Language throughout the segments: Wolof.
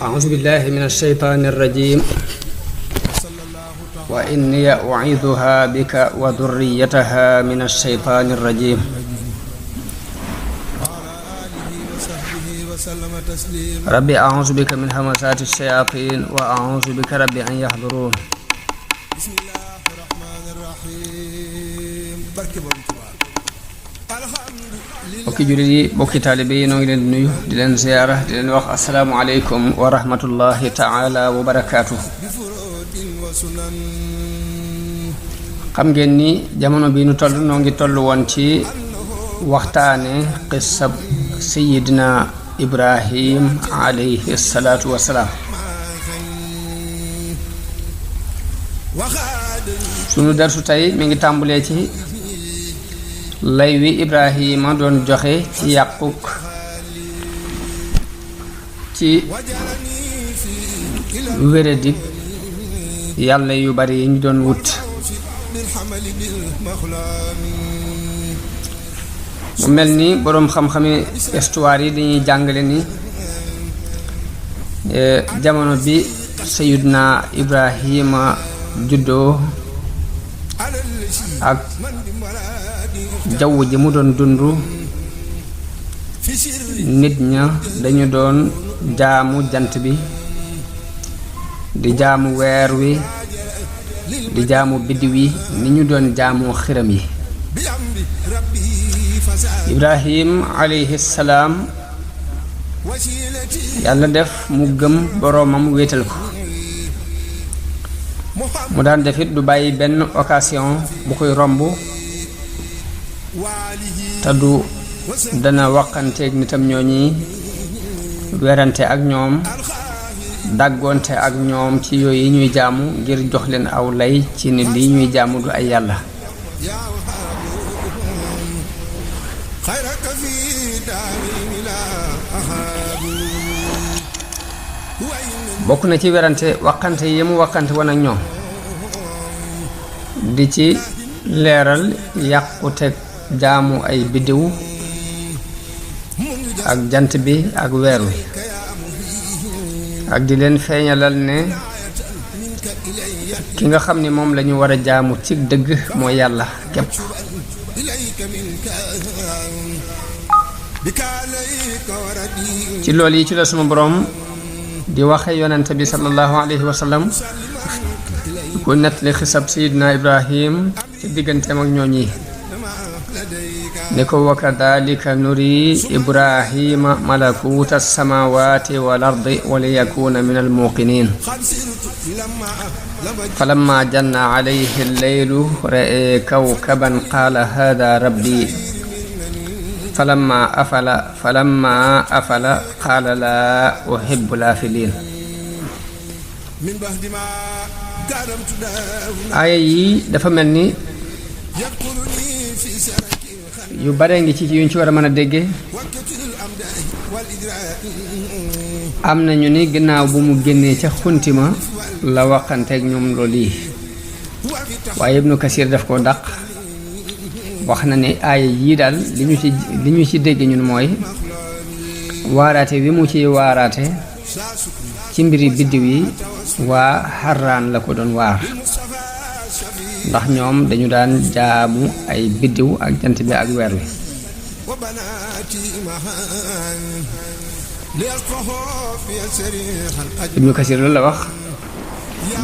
أعوذ بالله من الشيطان الرجيم وإني أعيذها بك وذريتها من الشيطان الرجيم ربي أعوذ بك من همزات الشياطين وأعوذ بك ربي أن يحضرون bokki jullit yi bokki taalibe yi noo ngi leen di nuyu di leen ziyaara di leen wax assalaamu aleykum wa rahmatullahi taala wa barakaatu. xam ngeen ni jamono bi nu toll noo ngi toll woon ci waxtaane qissab sayidina Ibrahim alayhi salaatu wassalaam. sunu darsu tey mi ngi tàmbulee ci lay wi Ibrahima doon joxe ci yàquk ci wéradik yàlla yu bari yi ñu doon wut. mu mel ni boroom xam-xami histoire yi dañuy jàngale ni jamono bi Sayyidna Ibrahima juddoo ak jaww ji mu doon dund nit ña dañu doon jaamu jant bi di jaamu weer wi di jaamu biddiw yi ni ñu doon jaamu xiram yi. Ibrahim alayhi salaam yàlla def mu gëm boroomam wéetal ko. mu daan defit du bàyyi benn occasion bu koy romb te du dana waxanteeg nitam ñooñi werante ak ñoom dàggoonte ak ñoom ci yooyu ñuy jaamu ngir jox leen aw lay ci ni lii ñuy jaamu du ay yàlla. bokk na ci werante waxante yi mu waxante woon ak ñoom di ci leeral yàquteg jaamu ay biddiw ak jant bi ak weer wi ak di leen feeñalal ne ki nga xam ni moom lañu war a jaamu ci dëgg mooy yàlla képp. ci loolu yi ci la suma boroom di waxe yonente bi sallallahu alayhi wa sallam ku nettali xisab sayidina Ibrahim ci digganteem ak ñooñ yi ni ko wa kadhalika nuri Ibrahima malakuta samawati wal ardi wa liyakuna min al muqinin falamma janna alayhi al-laylu ra'a kawkaban qala hadha rabbi falamma afala qaala laa uhibbul aafiliin. aaya yi dafa mel ni yu bare ngi ci yuñ ci war a mën a dégge. am na ñu ni ginnaaw bu mu génnee ca xuntima la waxanteeg ñoom loolu yi waaye Ibnu Kasir daf koo dàq. wax na ne aaya yii daal li ñu ci dégg ñun mooy waaraate wi mu ciy waaraate ci mbiri biddiw yi waa Harraan la ko doon waar ndax ñoom dañu daan jaamu ay biddiw ak jant bi ak weer wi. Ibnu Kasir loolu la wax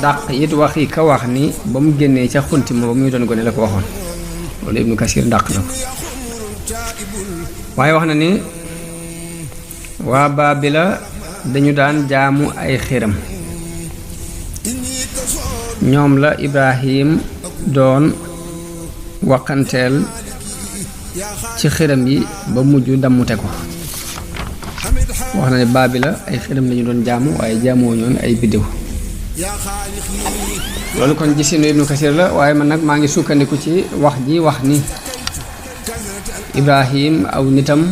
dàq it waxi ka wax ni ba mu génnee ca xunti ma ba muy doon gone la ko waxoon. loolu Ibnu Kasir dàq na ko waaye wax na ni waa Baabila dañu daan jaamu ay xiram ñoom la Ibrahim doon waxanteel ci xiram yi ba mujj dammute ko. wax na ne Baabila ay xiram lañu doon jaamu waaye jaamoo ñoon ay biddiw. loolu kon gisinu Ibnu Kasir la waaye man nag maa ngi sukkandiku ci wax ji wax ni Ibrahim aw nitam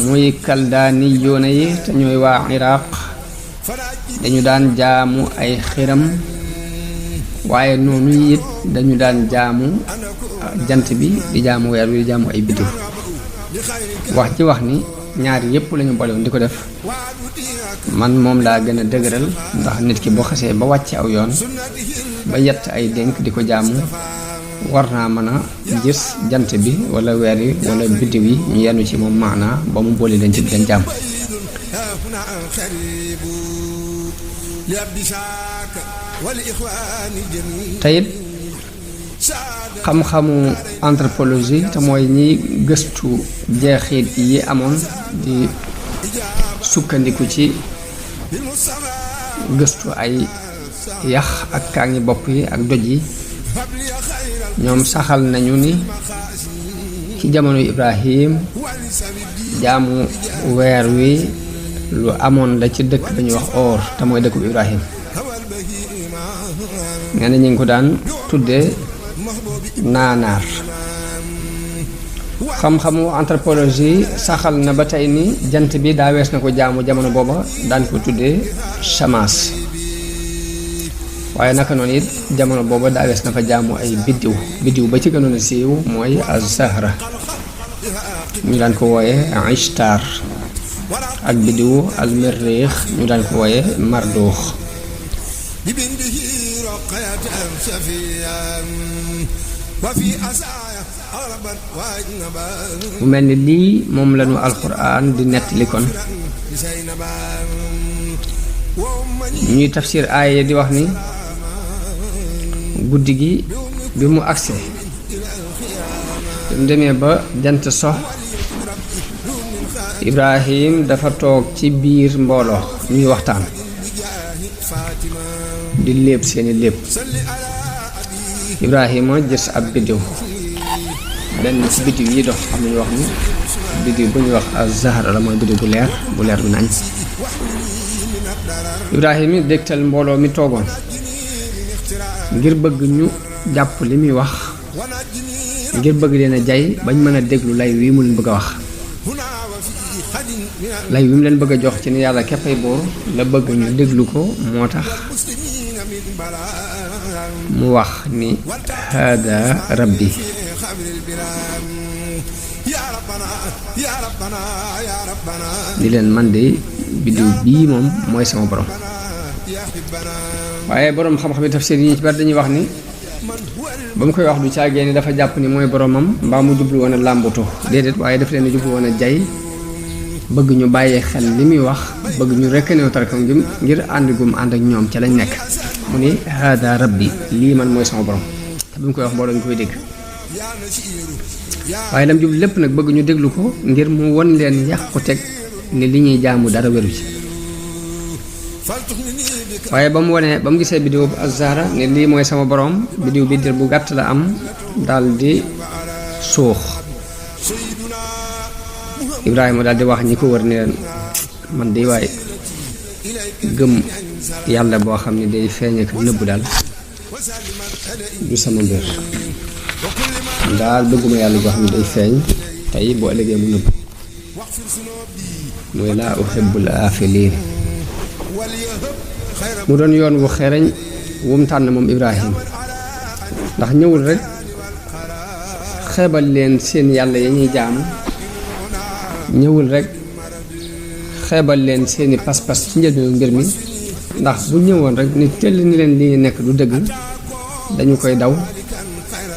muy kaldaani yoona yi te ñooy waa Iraq dañu daan jaamu ay xiram waaye noonu it dañu daan jaamu jant bi di jaamu weer wi di jaamu ay biddiw. wax ji wax ni ñaari yépp lañu boole woon di ko def man moom laa gën a dëgëral ndax nit ki boo xasee ba wàcc aw yoon ba yett ay dénk di ko jaamu war naa mën a gis jant bi wala weer yi wala biddiw yi ñu yenu ci moom maanaa ba mu boole leen ci leen jaamu teyit xam-xamu anthropologie te mooy ñiy gëstu jeexit yi amoon di sukkandiku ci gëstu ay yax ak kaangi bopp yi ak doj yi ñoom saxal nañu ni ci jamono Ibrahim jaamu weer wi lu amoon la ci dëkk dañuy wax Or te mooy dëkku Ibrahim nee na ñu ngi ko daan tuddee naanaar xam-xamu anthropologie saxal na ba tey ni jant bi daa wees na ko jaamu jamono booba daan ko tuddee Shamas waaye naka noonu it jamono booba daa wees na fa jaamu ay biddiw ba ci gënoon a siiw mooy az-Zahra ñu daan ko wooye Ishtar ak biddiw al-Mirrikh ñu daan ko wooye Mardukh mu mel ni lii moom lañu alquran di nettali kon ñuy tafsir aaya di wax ni guddi gi bi mu agsi mu demee ba jant sox Ibrahim dafa toog ci biir mbooloo ñuy waxtaan di léeb seeni léeb Ibrahima gis ab biddiw benn ci biddiw yi dox am nañu wax ni biddiw bu ñuy wax az-Zahra la mooy biddiw bu leer bi nañ Ibrahima dégtal mbooloo mi toogoon ngir bëgg ñu jàpp li muy wax ngir bëgg leen a jay bañ mën a déglu lay wi mu leen bëgg a wax lay wi mu leen bëgg a jox ci ni yàlla képpay boor la bëgg ñu déglu ko moo tax mu wax ni hada rabbi di leen man de biddiw bii moom mooy sama borom waaye borom xam-xam yi tafsir yi ci bari dañuy wax ni ba mu koy wax du caagee ni dafa jàpp ni mooy boromam mbaa mu jublu woon a làmbutu déedéet waaye daf leen jublu woon a jay bëgg ñu bàyyee xel li muy wax bëgg ñu rekk new tarkam ngir ànd gum ànd ak ñoom ca lañ nekk mu ni hada rabbi lii man mooy sama borom te bi mu koy wax mbooloo ñu koy dégg waaye lam jublu lépp nag bëgg ñu déglu ko ngir mu won leen yàqu teg ni li ñuy jaamu dara wéru ci waaye ba mu gisee biddiw bu az-Zahra ne lii mooy sama borom biddiw bi dir bu gàtt la am daal di suux Ibrahima daal di wax ñi ko wër ne leen man de waaye gëm yàlla boo xam ne day feeñ ak nëbbu daal du sama mbir daal bëgguma yàlla boo xam ne day feeñ tey boo ëllëgee mu nëbbu mooy laa uhibbul aafiliin mu doon yoon wu xereñ wum tànn moom Ibrahim ndax ñëwul rek xeebal leen seen yàlla ya ñuy jaamu ñëwul rek xeebal leen seeni pas-pas ci njëlbéenu mbir mi ndax bu ñëwoon rek ni tell ni leen li nekk du dëgg dañu koy daw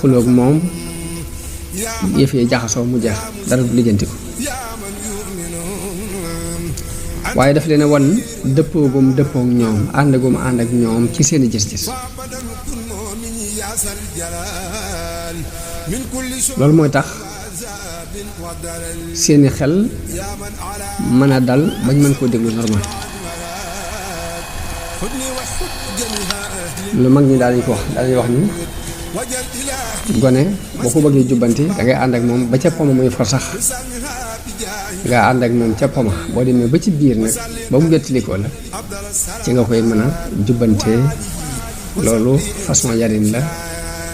xuloog moom yëf yi jaxasoo mu jeex dara du lijjanti ko waaye daf leen a wan dëppoo gum dëppook ñoom ànd gum ànd ak ñoom ci seeni gis-gis loolu mooy tax seeni xel mën a dal bañ mën koo déglu normal lu mag ñi daal di ko wax dañuy wax ni gone boo ko bëggee jubbanti dangay ànd ak moom ba ca poma muy for sax nga ànd ak moom ca poma boo demee ba ci biir nag ba mu wettalikoo la ci nga koy mën a jubbantee loolu façon yarin la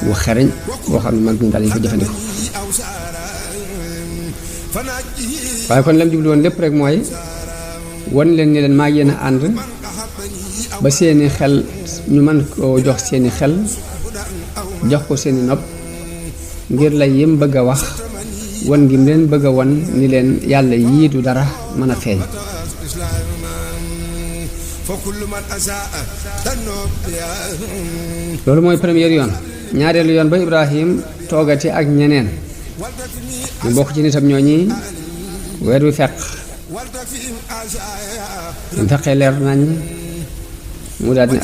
bu xereñ boo xam ne mag ñi daal di ko jëfandikoo waaye kon lam jublu woon lépp rek mooy wan leen ni leen maa yéen a ànd ba seeni xel ñu mën koo jox seeni xel jox ko seeni nopp ngir la yim bëgg a wax wan gi mu leen bëgg a wan ni leen yàlla yii du dara mën a feeñ. loolu mooy premier yoon. ñaareelu yoon ba Ibrahim toogati ak ñeneen ñu bokk ci nitam ñooñi weer wi fekk mu fekkee leer nañ mu daal ne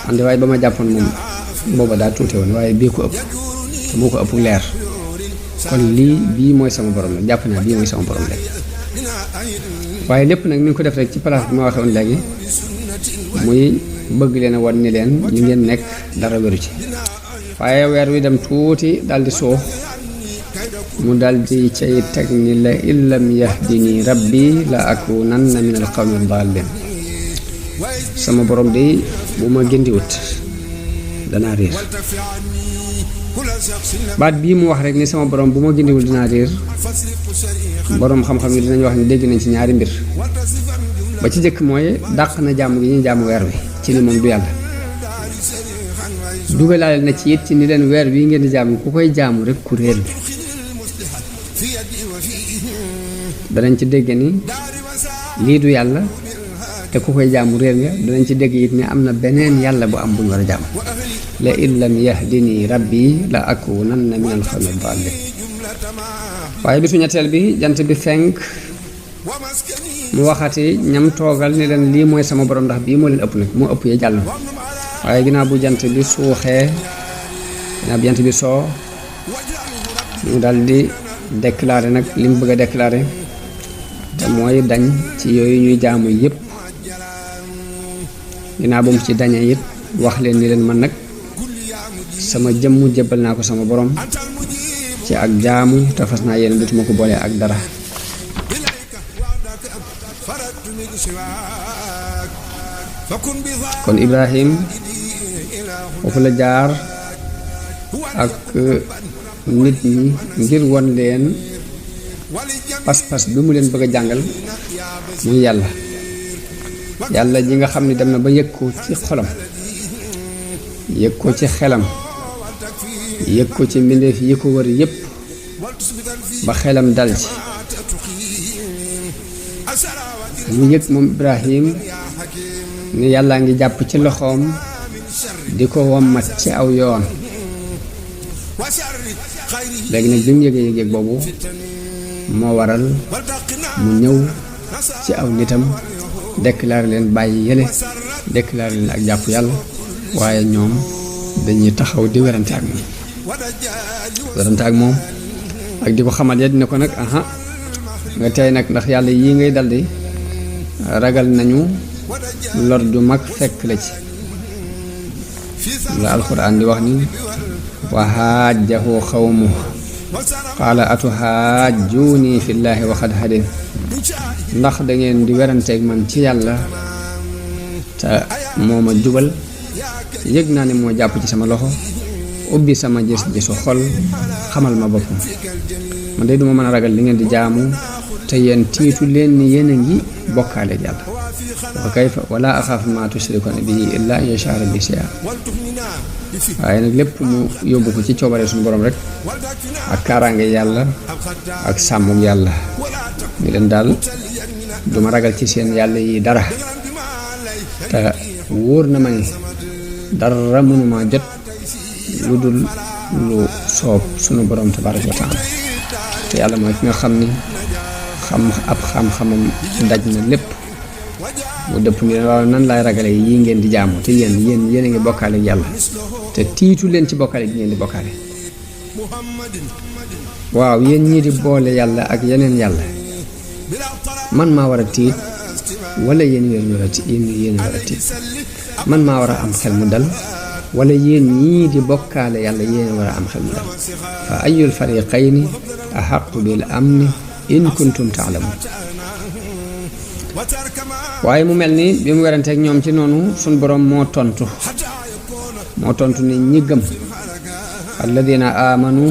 andi waaye ba ma jàppoon moom booba daa tuute woon waaye bii ko ëpp te moo ko ëpp leer kon bii mooy sama borom la jàpp naa bii mooy sama borom léegi waaye lépp nag ni nga ko def rek ci place bi ma waxee woon léegi muy bëgg leen a wan ni leen ñu ngeen nekk dara wéru ci waaye weer wi dem tuuti daldi suux mu daldi cay teg ni la illam yahdini rabbi la akunanna min al qawmi daalin sama borom de bu ma gëndiwut danaa réer baat bii mu wax rek ni sama borom bu ma gëndiwul dinaa réer borom xam-xam yi dinañ wax ni dégg nañ ci ñaari mbir ba ci jëkk mooy dàq na jàmm gi ñuy jàmm weer wi ci ni moom du yàlla dugalaale na ci it ci ni leen weer wi ngeen di jaamu ku koy jaamu rek ku réer bi danañ ci dégg ni lii du yàlla te ku koy jaamu réer nga danañ ci dégg it ni am na beneen yàlla bu am bu ñu war a jaamu la in lam yahdini rabbi la akunanna min al qawmi daalin waaye bisu ñetteel bi jant bi fenk mu waxati ñam toogal ni leen lii mooy sama borom ndax bii moo leen ëpp nag moo ëpp yee jàll waaye ginnaaw bu jant bi suuxee ginnaaw bu jant bi soo mu dal di déclaré nag li mu bëgg a déclaré te mooy dañ ci yooyu ñuy jaamu yépp ginnaaw bu mu ci dañee it wax leen ni leen man nag sama jëmm jébbal naa ko sama borom ci ak jaamu te fas naa yéen dutuma ko boole ak dara kon Ibrahim foofu la jaar ak nit ñi ngir won leen pas-pas bi mu leen bëgg a jàngal muy yàlla ji nga xam ne dem na ba yëg ko ci xolam yëg ko ci xelam yëg ko ci mbindeef yi ko wër yépp ba xelam dal ci mu yëg moom Ibrahim ni yàllaa ngi jàpp ci loxoom di ko wommat ci aw yoon léegi nag bi mu yëgee yëg boobu moo waral mu ñëw ci aw nitam déclaré leen bàyyi yële déclaré leen ak jàpp yàlla waaye ñoom dañuy taxaw di werante ak moom ak di ko xamal ya dina ko nag nga tey nag ndax yàlla yii ngay daldi ragal nañu lor ju mag fekk la ci la alxuraan di wax ni wa haajjahu xawmu qaala atuhaajjuuni fillaahi wa qad hadin ndax dangeen di weranteeg man ci yàlla te moo ma jubal yëg naa ne moo jàpp ci sama loxo ubbi sama gis-gisu xol xamal ma boppam man de duma mën a ragal li ngeen di jaamu te yéen tiitu leen ni yéen a ngi bokkaale yàlla wa kayfa wala axaafu ma tushrikuuna bihi illaa an yashaa rabbi shay'an waaye nag lépp mu yóbbu ko ci coobare suñu borom rek ak kaaraange yàlla ak sàmmug yàlla ni leen daal duma ragal ci seen yàlla yi dara te wóor na ma ni dara mënuma jot lu dul lu soob sunu borom tabaaraka wa taala te yàlla mooy ki nga xam ni xam-xamam daj na lépp mu dëpp ngi leen waaw nan laay ragale yi ngeen di jaamu te yéen a ngi bokkaale yàlla te tiitu leen ci bokkaale gi ngeen di bokkaale waaw yéen ñii di boole yàlla ak yeneen yàlla man maa war a tiit wala yéen war a tiit man maa war a am xel mu dal wala yéen ñii di bokkaale yàlla yéen war a am xel mu dal fa ayul fariqayni ahaqu bil amni in kuntum taalamun waaye mu mel ni bi mu weranteeg ñoom ci noonu suñ boroom moo tontu ni ñi gëm alladina amanu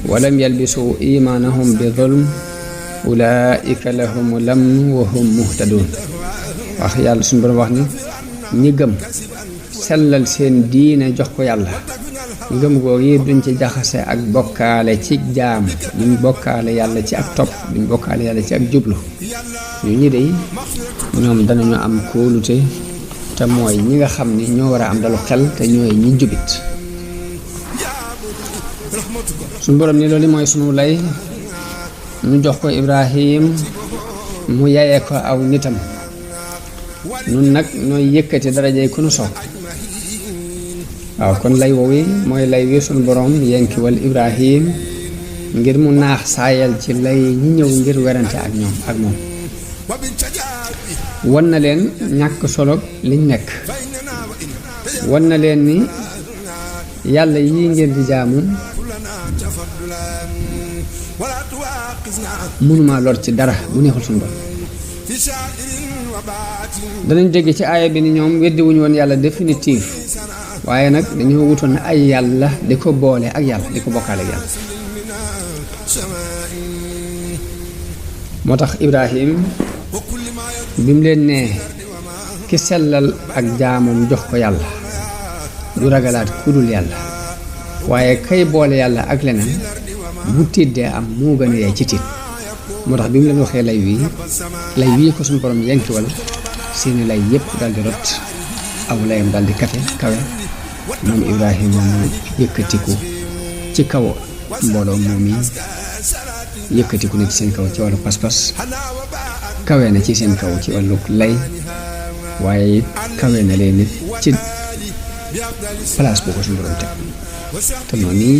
walam yalbisu imaanahum bi zulm ulaika lahumu lamnu wa hum muhtadun wax yàlla suñ boroom wax ni ñi gëm sellal seen diine jox ko yàlla ngëm googu duñ ci jaxase ak bokkaale ci jaam duñ bokkaale yàlla ci ak topp duñ bokkaale yàlla ci ak jublu ñu ñi dey ñoom danañu am kóolute te mooy ñi nga xam ni ñoo war a am dalu xel te ñooy ñi jubit suñu borom ni loolu mooy sunu lay ñu jox ko Ibrahim mu yayee ko aw nitam nun nag nooy yëkkati darajey ku nu soob waaw kon lay woowi mooy lay wi sunu borom yenkiwal Ibrahim ngir mu naax saayal ci lay ñi ñëw ngir werante ak ñoom ak moom wan na leen ñàkk solo liñ nekk wan na leen ni yàlla yi ngeen di jaamu mënuma lor ci dara bu neexul suñu borom danañ dégg ci aaya bi ni ñoom weddi wuñu woon yàlla définitif waaye nag dañoo wutoon ay yàlla di ko boole ak yàlla di ko bokkaale ak yàlla moo tax Ibrahim bi mu leen nee ki sellal ak jaamam jox ko yàlla du ragalaat ku dul yàlla waaye kay boole yàlla ak leneen bu tiddee am moo gën a yaay ci tiit moo tax bi mu leen waxee lay wii ko suñu borom yenkiwal seeni lay yépp daldi rot aw layam daldi kawe moom Ibrahima mu yëkkatiku ci kaw mbooloo moom yi yëkkatiku na ci seen kaw ci wàllu pas-pas kawe na ci seen kaw ci wàllu lay waaye it kawe na leen nit ci place boo ko suñu borom teg te noonu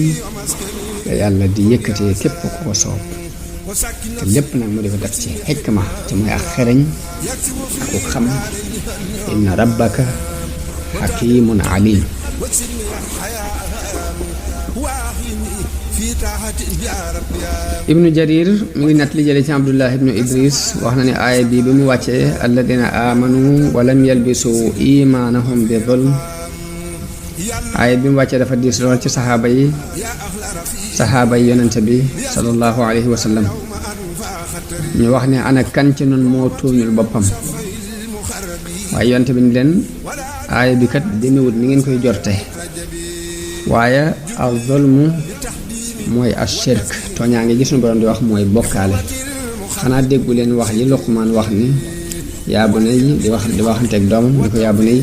la yàlla di yëkkatee képp ku ko soob te lépp nag mu defa def ci xikma te mooy ak xereñ aku xam inna rabbaka hakimun alim ibnu jarir mu ngi nett li jële ci abdullah ibnu idris wax na ne aaya bi mu wàccee alladina amanu wa lam yalbisu imanahum bi zulm aaya bi mu wàccee dafa diis lool ci saxaaba yi yonente bi sallallahu alayhi wa sallam ñu wax ne ana kan ci nun moo tuuñul boppam waaye yonente bi ni leen aaya bi kat demewut ni ngeen koy jorte waaye al zulmu mooy ashirk tooñaa ngi gis suñu borom di wax mooy bokkaale xanaa déggu leen wax li Luqmaan wax ni yaa bunay di waxanteeg doomam ni ko yaa bunay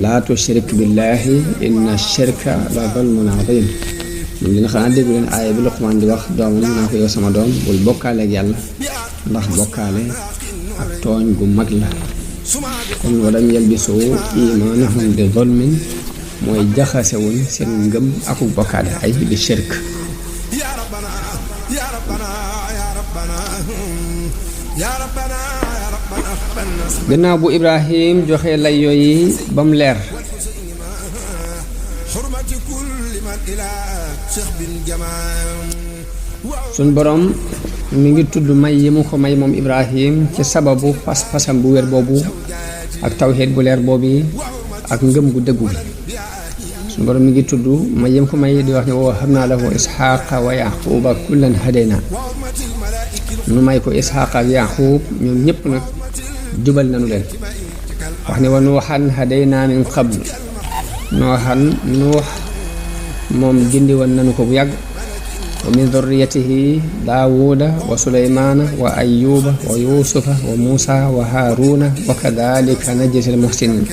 laa tushrik billaahi inna shirka la zulmun azim moom dina xanaa déggu leen aaya bi Luqmaan di wax doomam naa ko yow sama doom bul bokkaale ak yàlla ndax bokkaale ak tooñ gu mag la kon walam yalbisu imaanahum bi zulmin mooy jaxasewuñ seen ngëm aku bokkaale ay bi shirk gannaaw bu Ibrahim joxe lay yooyu ba mu leer suñ borom mi ngi tudd may yi mu ko may moom Ibrahim ci sababu pas-pasam bu wér boobu ak tawxiid bu leer boobu ak ngëm gu dëggu bi suñ borom mi ngi tudd may yi mu ko may di wax ne wa wahabnaa lahu isxaaqa wa yaquuba kullan hadayna nu may ko isxaaqa ak yaquub ñoom ñëpp nag jubal nanu leen wax ne wa nuuxan hadaynaa min qablu nuux moom gindi woon nanu ko bu yàgg wa min dhurriyatihi daawuda wa suleymaana wa ayyuba wa yuusufa wa muusa wa haaruna wa kadhalika najzil muhsinin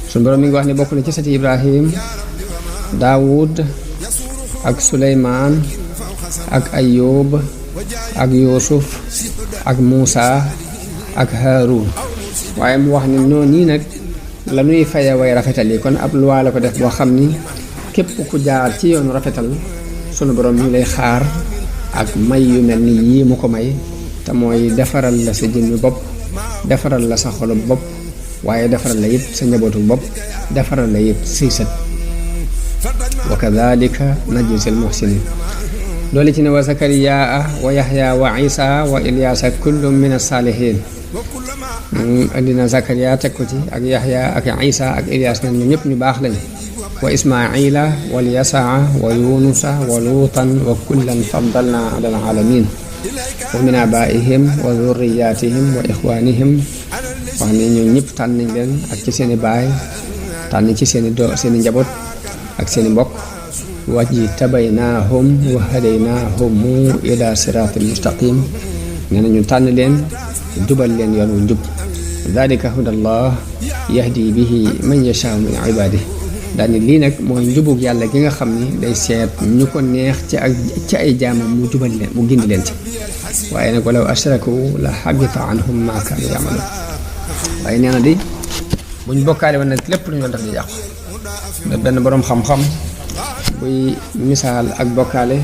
suñu borom mi ngi wax ne bokk na ci sati Ibrahim daawud ak suleymaan ak ayyub ak yuusuf ak muusa ak haarun waaye mu wax ne noonu nii nag la nuy faye way rafetal yi kon ab luwaa la ko def boo xam ni képp ku jaar ci yoonu rafetal sunu borom ñu lay xaar ak may yu mel ni yii mu ko may te mooy defaral la sa jëmmi bopp defaral la sa xolu bopp waaye defaral la it sa njabootu bopp defaral la it say sët wa kadhalika najzil muhsinin loolu ci ne wa zakariyaa wa yaxya wa isa wa ilyaasa kullum min as-saalihin andina zakariya teg ko ci ak yaxya ak isa ak ilyaas nag ñoom ñëpp ñu baax lañ wa ismaila wal yasaa wa yunusa wa luutan wa kullan faddalna ala alaalamin wa min abaihim wa dhurriyatihim wa ixwanihim wax ne ñoom ñëpp tànn nañ leen ak ci seeni baay tànn ci seeni njaboot ak seeni mbokk wajtabaynahum wa hadaynahum ila siratil mustaqim nee na ñu tànn leen jubal leen yoon wu njub dalika hudallah yahdi bihi man yashaa min ibadihi daal ni lii nag mooy njubug yàlla gi nga xam ni day seet ñu ko neex ci ay jaamam mu jubal leen mu gindi leen ci waaye nag walaw ashraku la habita anhum ma kaanu ya'malun waaye nee na di buñ bokkaale woon nag lépp lu ñu doon def di yàqu benn boroom xam-xam buy misaal ak bokkaale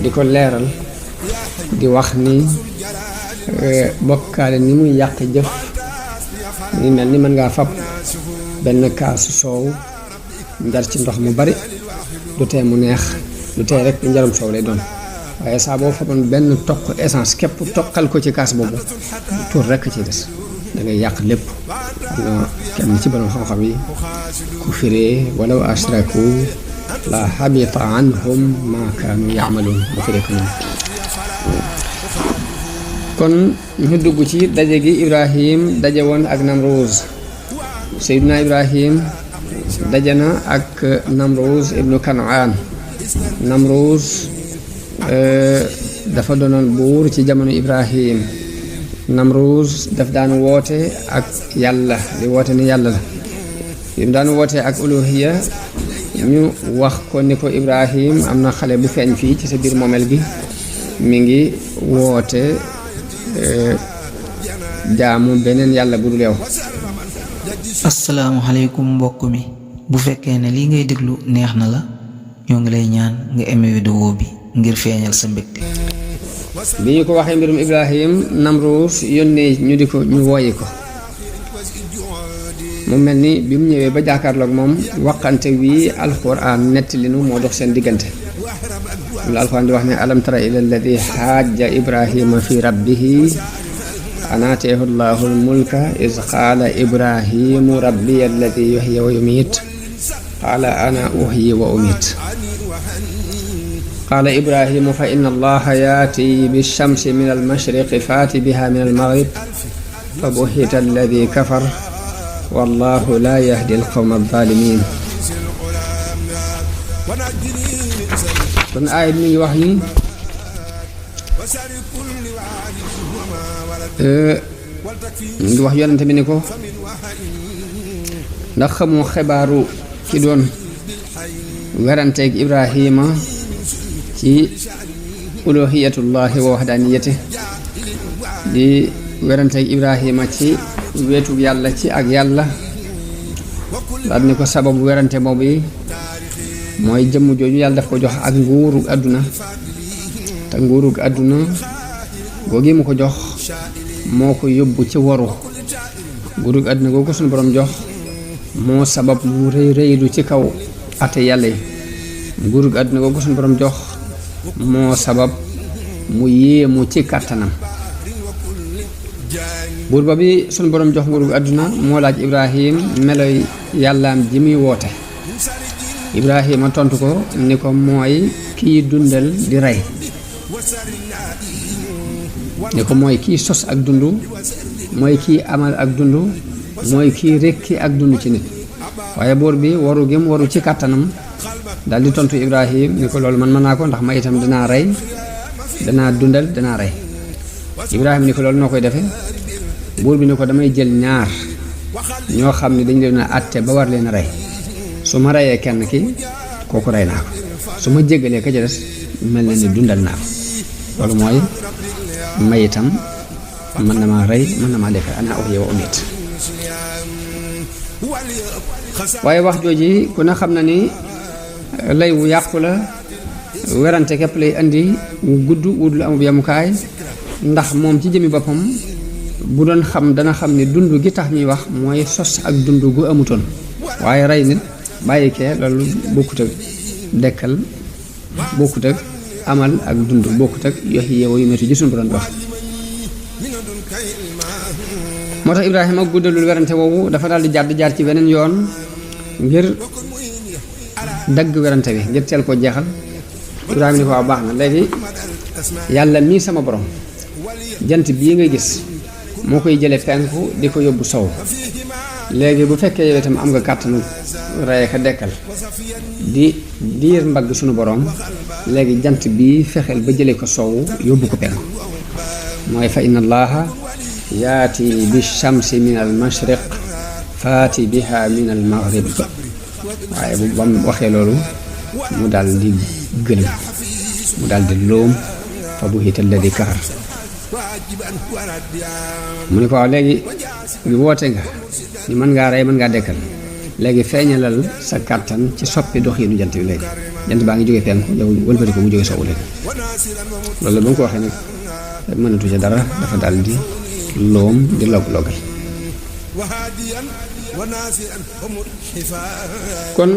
di ko leeral di wax ni bokkaale ni muy yàq jëf ni mel ni mën ngaa fab benn kaasu soow njar ci ndox mu bari du tee mu neex du tee rek njarum soow lay doon waaye saa boo faboon benn toq essence képp toqal ko ci kaas boobu tuur rekk ci des da ngay yàq lépp am na kenn ci borom xam-xam yi ku firee walaw ashraku la habita anhum ma kaanu yaamaluun mu firee ko noonu kon ñu dugg ci daje gi Ibrahim daje woon ak Namruuz Seydina Ibrahim daje na ak Namruuz ibnu Kanaan Namruuz dafa doonoon buur ci jamono Ibrahim Namruuz daf daan woote ak yàlla di woote ni yàlla la yi mu daan woote ak uluhiya ñu wax ko ni ko Ibrahim am na xale bu feeñ fii ci sa biir moomeel gi mi ngi woote jaamu beneen yàlla bu dul yow. asalaamaaleykum mbokk mi bu fekkee ne lii ngay déglu neex na la ñoo ngi lay ñaan nga aimé vidéo bi ngir feeñal sa mbégte. bi ñu ko waxee mbirum Ibrahim Namruus yónnee ñu wooyi ko mu mel ni bi mu ñëwee ba jàkkaarloog moom waxante wi alxuraan nettali nu moo dox seen diggante lu alxuraan di wax ne alam tara ila alladi xaaja Ibrahima fi rabbihi an aataahu llahu almulka iz qaala Ibrahimu rabbiya alladi yuhyi wa yumiit qaala ana uhyi wa umiit qaala Ibrahimu fa inna allaha yaati bishamsi min almashriqi faati biha min almaghrib fa buhita alladi kafar wallahu la yahdi alqawma alzalimin. kon aaya bi mi ngi wax ni ñu ngi wax yonente bi ni ko ndax xamoo xibaaru ki doon weranteeg Ibrahima ci uluhiyatullahi wa wahdaniyati di weranteeg Ibrahima ci weetug yàlla ci ak yàlla daal ni ko sababu werante boobu yi mooy jëmm jooju yàlla daf ko jox ak nguurug àdduna te nguurug àdduna googi mu ko jox moo ko yóbbu ci waru nguurug àdduna googu suñu borom jox moo sabab mu rëy rëylu ci kaw ate yàlla yi nguurug àdduna googu suñu borom jox moo sabab mu yéemu ci kàttanam buur ba bi suñu borom jox nguurug àdduna moo laaj Ibrahim meloy yàllaam ji muy woote Ibrahima tontu ko ni ko mooy kii dundal di rey ni ko mooy kii sos ak dund mooy kii amal ak dund mooy kii rekki ak dund ci nit waaye buur bi waru gi mu waru ci kàttanam daal di tontu Ibrahim ni ko loolu man mën naa ko ndax ma itam danaa rey danaa dundal danaa rey Ibrahima ni ko loolu noo koy defee buur bi ni ko damay jël ñaar ñoo xam ne dañ leen a àtte ba war leen a rey su ma reyee kenn ki kooku rey naa ko su ma jéggalee ka ca des mel na ni dundal naa ko loolu mooy may itam mën na maa rey mën na maa lekk ana uhyi wa umiit waaye wax jooji ku ne xam na ni lay wu yàqu la werante képp lay indi wu gudd wudul amub yamukaay ndax moom ci jëmi boppam bu doon xam dana xam ni dund gi tax ñuy wax mooy sos ak dund gu amutoon waaye rey nit bàyyi kee loolu bokkut ak dekkal bokkut ak amal ak dund bokkut ak yuhyi wa yumiitu ji suñu borom wax moo tax Ibrahima guddalul werante woowu dafa daal di jaar ci beneen yoon ngir dagg werante bi ngir teel koo jeexal Ibrahima ni ko waaw baax na léegi yàlla mii sama borom jant bii ngay gis moo koy jële penku di ko yóbbu sow léegi bu fekkee yow itam am nga kàttanu rey ka dekkal di diir mbagg sunu borom léegi jant bi fexeel ba jëlee ko soowu yóbbu ko penku mooy fa inna allaha yaati bi shamsi min al mashriq faati biha min al maghrib waaye bu ba mu waxee loolu mu daal di gëlëm mu daal di loom fa buhita alladi kafar mu ni ko waaw léegi woote nga ni mën ngaa rey mën ngaa dekkal léegi feeñalal sa kàttan ci soppi doxiinu jant bi léegi jant baa ngi jógee penku yow wëlbati ko mu jógee sowwu léegi loolu ba mu ko waxee nag mënatu ca dara dafa daal di loom di log-logal kon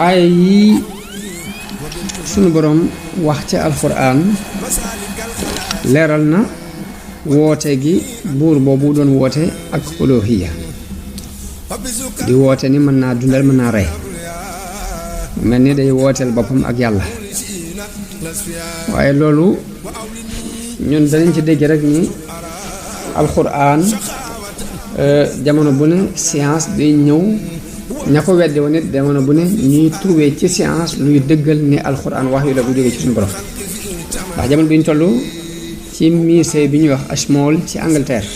aaya yi sunu boroom wax ca alxuraan leeral na woote gi buur boobu doon woote ak uluhiyya di woote ni mën naa dundal mën naa rey mel ni day wooteel boppam ak yàlla waaye loolu ñun danañ ci dégg rek ni alxuraan jamono bu ne science day ñëw ña ko weddi woon it jamono bu ne ñuy trouvé ci science luy dëggal ni alxuraan wax yu la bu jógee ci suñu borom ndax jamono bi ñu toll ci musée bi ñuy wax Ashmole ci Angleterre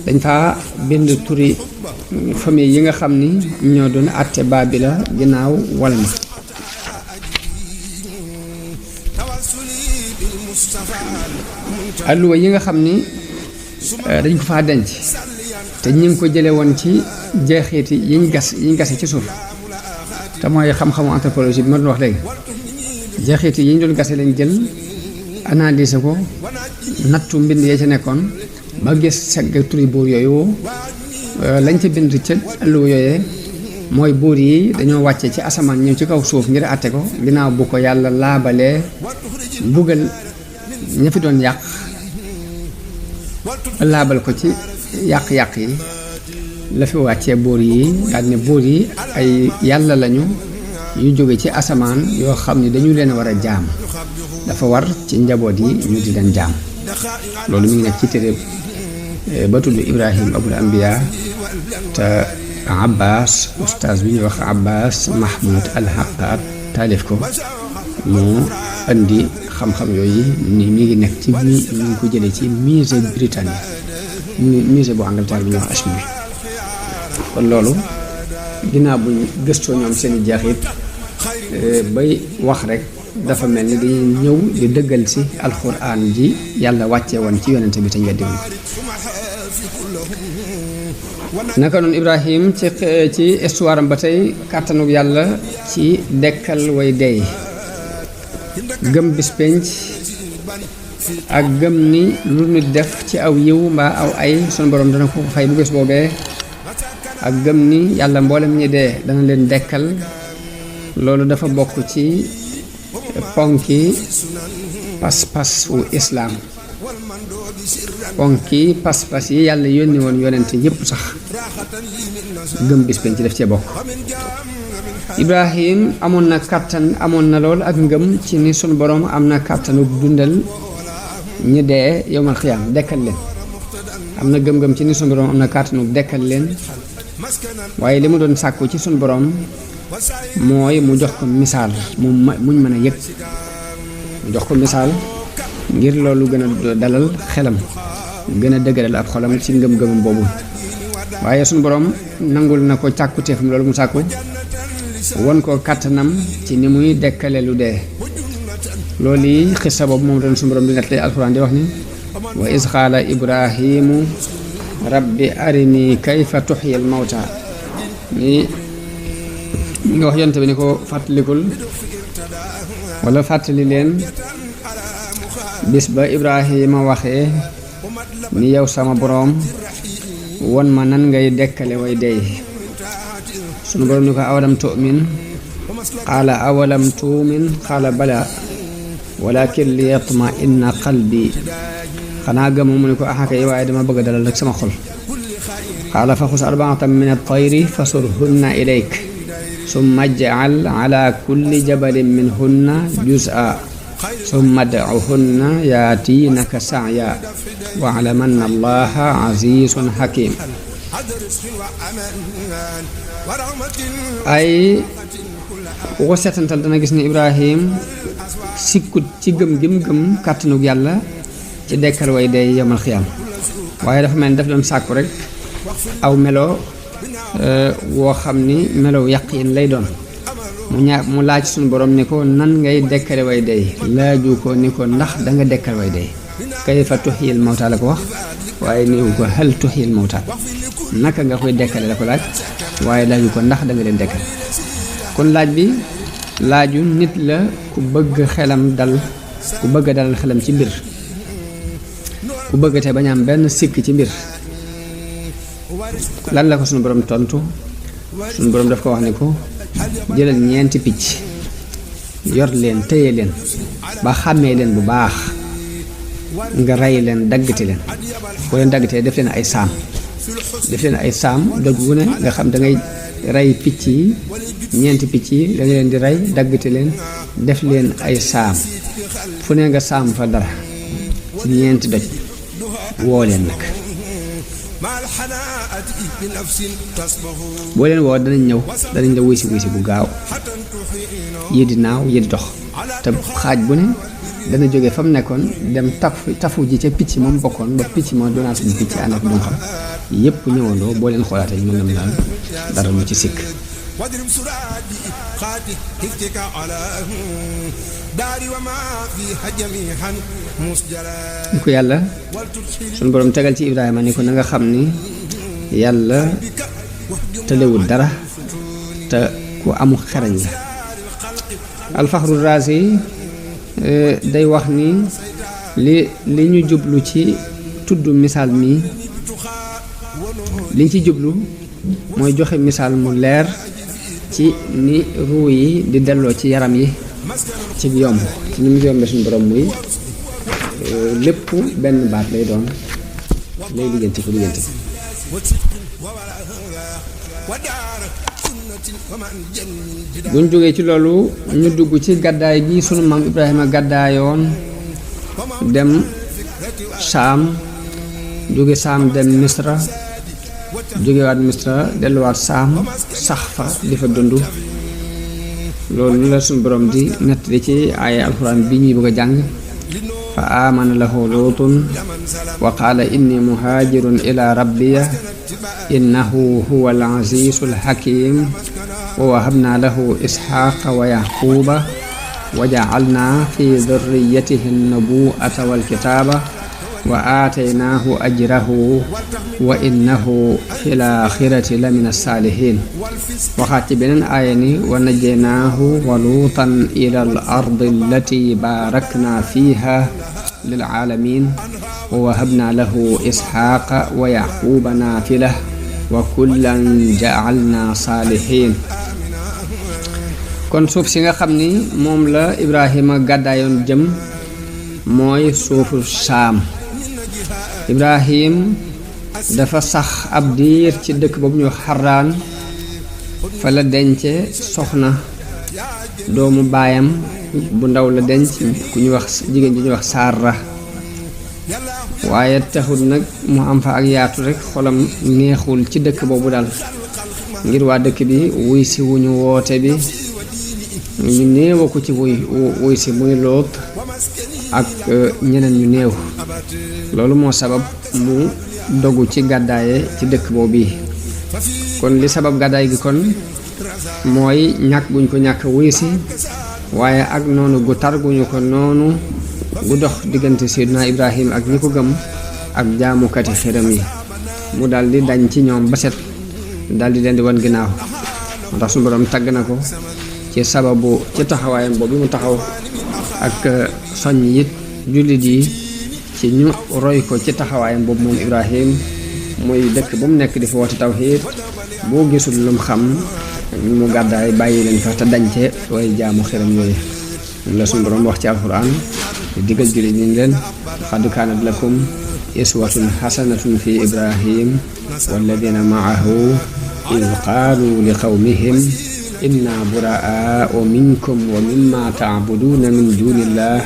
dañ faa bind turi famille yi nga xam ni ñoo doon àtte Baabila ginnaaw Walma alluwa yi nga xam ni dañ ko faa denc te ñu ngi ko jële woon ci jeexiti yiñ gase ci suuf te mooy xam-xamu anthropologie bi ma doon wax léegi jeexiti yi ñu doon gase lañ jël analyser ko nattu mbind yee ca nekkoon ba gis segg turi buur yooyu lañ ca bind ca alluwa yooyee mooy buur yi dañoo wàcce ci asamaan ñëw ci kaw suuf ngir àtte ko ginnaaw bu ko yàlla laabalee mbugal ña fi doon yàq laabal ko ci yàq-yàq yi la fi wàccee buur yi daal ne buur yi ay yàlla lañu yu jóge ci asamaan yoo xam ne dañu leen war a jaam dafa war ci njaboot yi ñu di leen jaam loolu mi ngi nekk ci téere ba tudd Ibrahim abul anbiya te Abbas oustaz bi ñuy wax Abbas Mahmoud al-Haqqat taalif ko moo indi xam-xam yooyu ni mi ngi nekk ci mi ngi ko jëlee ci musée britannique musée bu Angleterre bi ñuy wax Ashmole kon loolu ginnaaw buñ gëstoo ñoom seeni jeexit bay wax rek dafa mel ni dañuy ñëw di dëggal si alxuraan ji yàlla wàcce woon ci yonente bi te ñu weddi woon naka noonu Ibrahim ci histoire am ba tey kàttanug yàlla ci dekkal way dey gëm bis penc ak gëm ni lu nit def ci aw yiw mbaa aw ay sunu borom dana ko fay bu bés boobee ak gëm ni yàlla mboolem ñi dee dana leen dekkal loolu dafa bokk ci ponki pas-pas wu islaam ponki pas-pas yi yàlla yónni woon yonent yépp sax gëm bis penc def cee bokk Ibrahim amoon na kàttan amoon na lool ak ngëm ci ni sunu borom am na kàttanu dundal ñi dee yowmal xiyaam dekkal leen am na gëm-gëm ci ni sunu borom am na kàttanu dekkal leen waaye li mu doon sàkku ci sunu borom mooy mu jox ko misaal muñ mën a yëg mu jox ko misaal ngir loolu gën a dalal xelam gën a dëgëral ab xolam ci ngëm-ngëmam boobu waaye sunu borom nangul na ko càkkuteefam loolu mu sàkku won ko kàttanam ci ni muy dekkale lu dee loolu yi xissa boobu moom doon sunu borom di nettali alxuraan di wax ni wa iz qaala ibrahimu rabbi arini kayfa tuxyil mawta mi nga wax yonte bi ni ko fàttalikul wala fàttali leen bis ba Ibrahima waxee ni yow sama boroom won ma nan ngay dekkale way dey sunu boroom ni ko awalam tu'min qaala awalam tu'min qaala bala walakin li yatma inna qalbi xanaa gëmu mu ni ko axakay waaye dama bëgg a dalal rek sama xol qaala fa xus arba'atan min at-tayri fasurhunna ilayk summa ij'al ala kulli jabalin minhunna juz'a summa ad'uhunna yaatinaka sa'ya wa'lam anna allaha azizun hakim ay ku ko seetantal dana gis ni Ibrahim sikkut ci gëm gëm kàttanug yàlla ci dekkal way day yamal xiyaam waaye dafa mel ni daf doon sàkku rek aw melo woo xam ni melow yaqiin lay doon mu laaj suñu borom ni ko nan ngay dekkale way day laaju ko ni ko ndax danga dekkal way day kayfa tuhyil mawta la ko wax waaye néew ko hal tuhyil mawta naka nga koy dekkale la ko laaj waaye laaju ko ndax danga leen dekkal kon laaj bi laaju nit la ku bëgg xelam dal ku bëgg dalal xelam ci mbir ku bëgg te bañ am benn sikk ci mbir lan la ko suñu borom tontu suñu borom daf ko wax ni ko jëlal ñeenti picc yor leen téye leen ba xàmmee leen bu baax nga rey leen daggati leen boo leen daggatee def leen ay saam doj wu ne nga xam da ngay rey picc yi ñeenti picc yi da nga leen di rey daggati leen def leen ay saam fu ne nga saam fa dara ci ñeenti doj woo leen nag boo leen woo danañ ñëw danañ la wuy si bu gaaw yii di naaw yii di dox te xaaj bu ne dana jóge fa mu nekkoon dem tafu ji ca picc moom bokkoon ba picc moom doonaat suñu picc ànd ak du xam yépp ñëwandoo boo leen xoolaatee ñu mën nam daal dara mu ci sikk ni ko yàlla suñu borom tegal ci Ibrahima ni ko na nga xam ni yàlla tëlewul dara te ku amu xerañ la alfaxru raasi day wax ni li ñu jublu ci tudd misaal mi liñ ci jublu mooy joxe misaal mu leer ci ni ruu yi di delloo ci yaram yi ci yomb ci ni mu yombee suñu borom muy lépp benn baat lay doon lay lijjanti ko lijjanti buñ jógee ci loolu ñu dugg ci gàddaay gi sunu maam Ibrahima gàddaayoon dem Saam jóge Saam dem Misra jógewaat Misra delluwaat Saam sax fa di fa dund loolu la suñu borom di nettali ci aaya alxuraan bi ñuy bëgg a jàng fa aamana lahu luutun wa qaala inni muhaajirun ila rabbiya innahu huwa al azizul hakim wa wahabna lahu isxaaqa wa yaquuba wa jacalna fi durriyatihi nubuwata walkitaaba wa aataynaahu ajrahu wa innahu fi laaxirati la min alsaalihin waxaat ci beneen aaya ni wa najjaynaahu wa luutan ila al ardi allati baarakna fiha lilcaalamin wa wahabna lahu isxaaqa wa yaquuba naafila wa kullan jacalna saalihin kon suuf si nga xam ni moom la Ibrahima gàddaayoon jëm mooy suufu Saam Ibrahim dafa sax ab diir ci dëkk boobu ñu Xaraan fa la dence soxna doomu baayam bu ndaw la denc ku ñu wax jigéen ji ñuy wax Saara waaye taxul nag mu am fa ak yaatu rek xolam neexul ci dëkk boobu daal ngir waa dëkk bi wuy si wuñu woote bi ñu néew ko ci wuy si muy Loot ak ñeneen ñu néew loolu moo sabab mu dogu ci gàddaaye ci dëkk boobu yi kon li sabab gàddaay gi kon mooy ñàkk guñ ko ñàkk wuy si waaye ak noonu gu tar guñu ko noonu gu dox diggante Seydina Ibrahim ak ñi ko gëm ak jaamukati xiram yi mu dal di dañ ci ñoom ba set dal di leen di wan ginnaaw moo tax suñu borom tagg na ko ci sababu ci taxawaayam boobu mu taxaw ak soññ it jullit yi ci ñu roy ko ci taxawaayam boobu moom Ibrahim muy dëkk bu mu nekk di fa woote tawxiid boo gisul lum xam mu gàddaay bàyyi leen fa te dañce way jaamu xiram yooyu la suñu borom wax ci alxuraan digal jullit ñi leen qad kaanat lakum iswatun xasanatun fi Ibrahim walladina maahu id qaalu li qawmihim inna buraa'u minkum wa mimma tacbuduuna min duunillah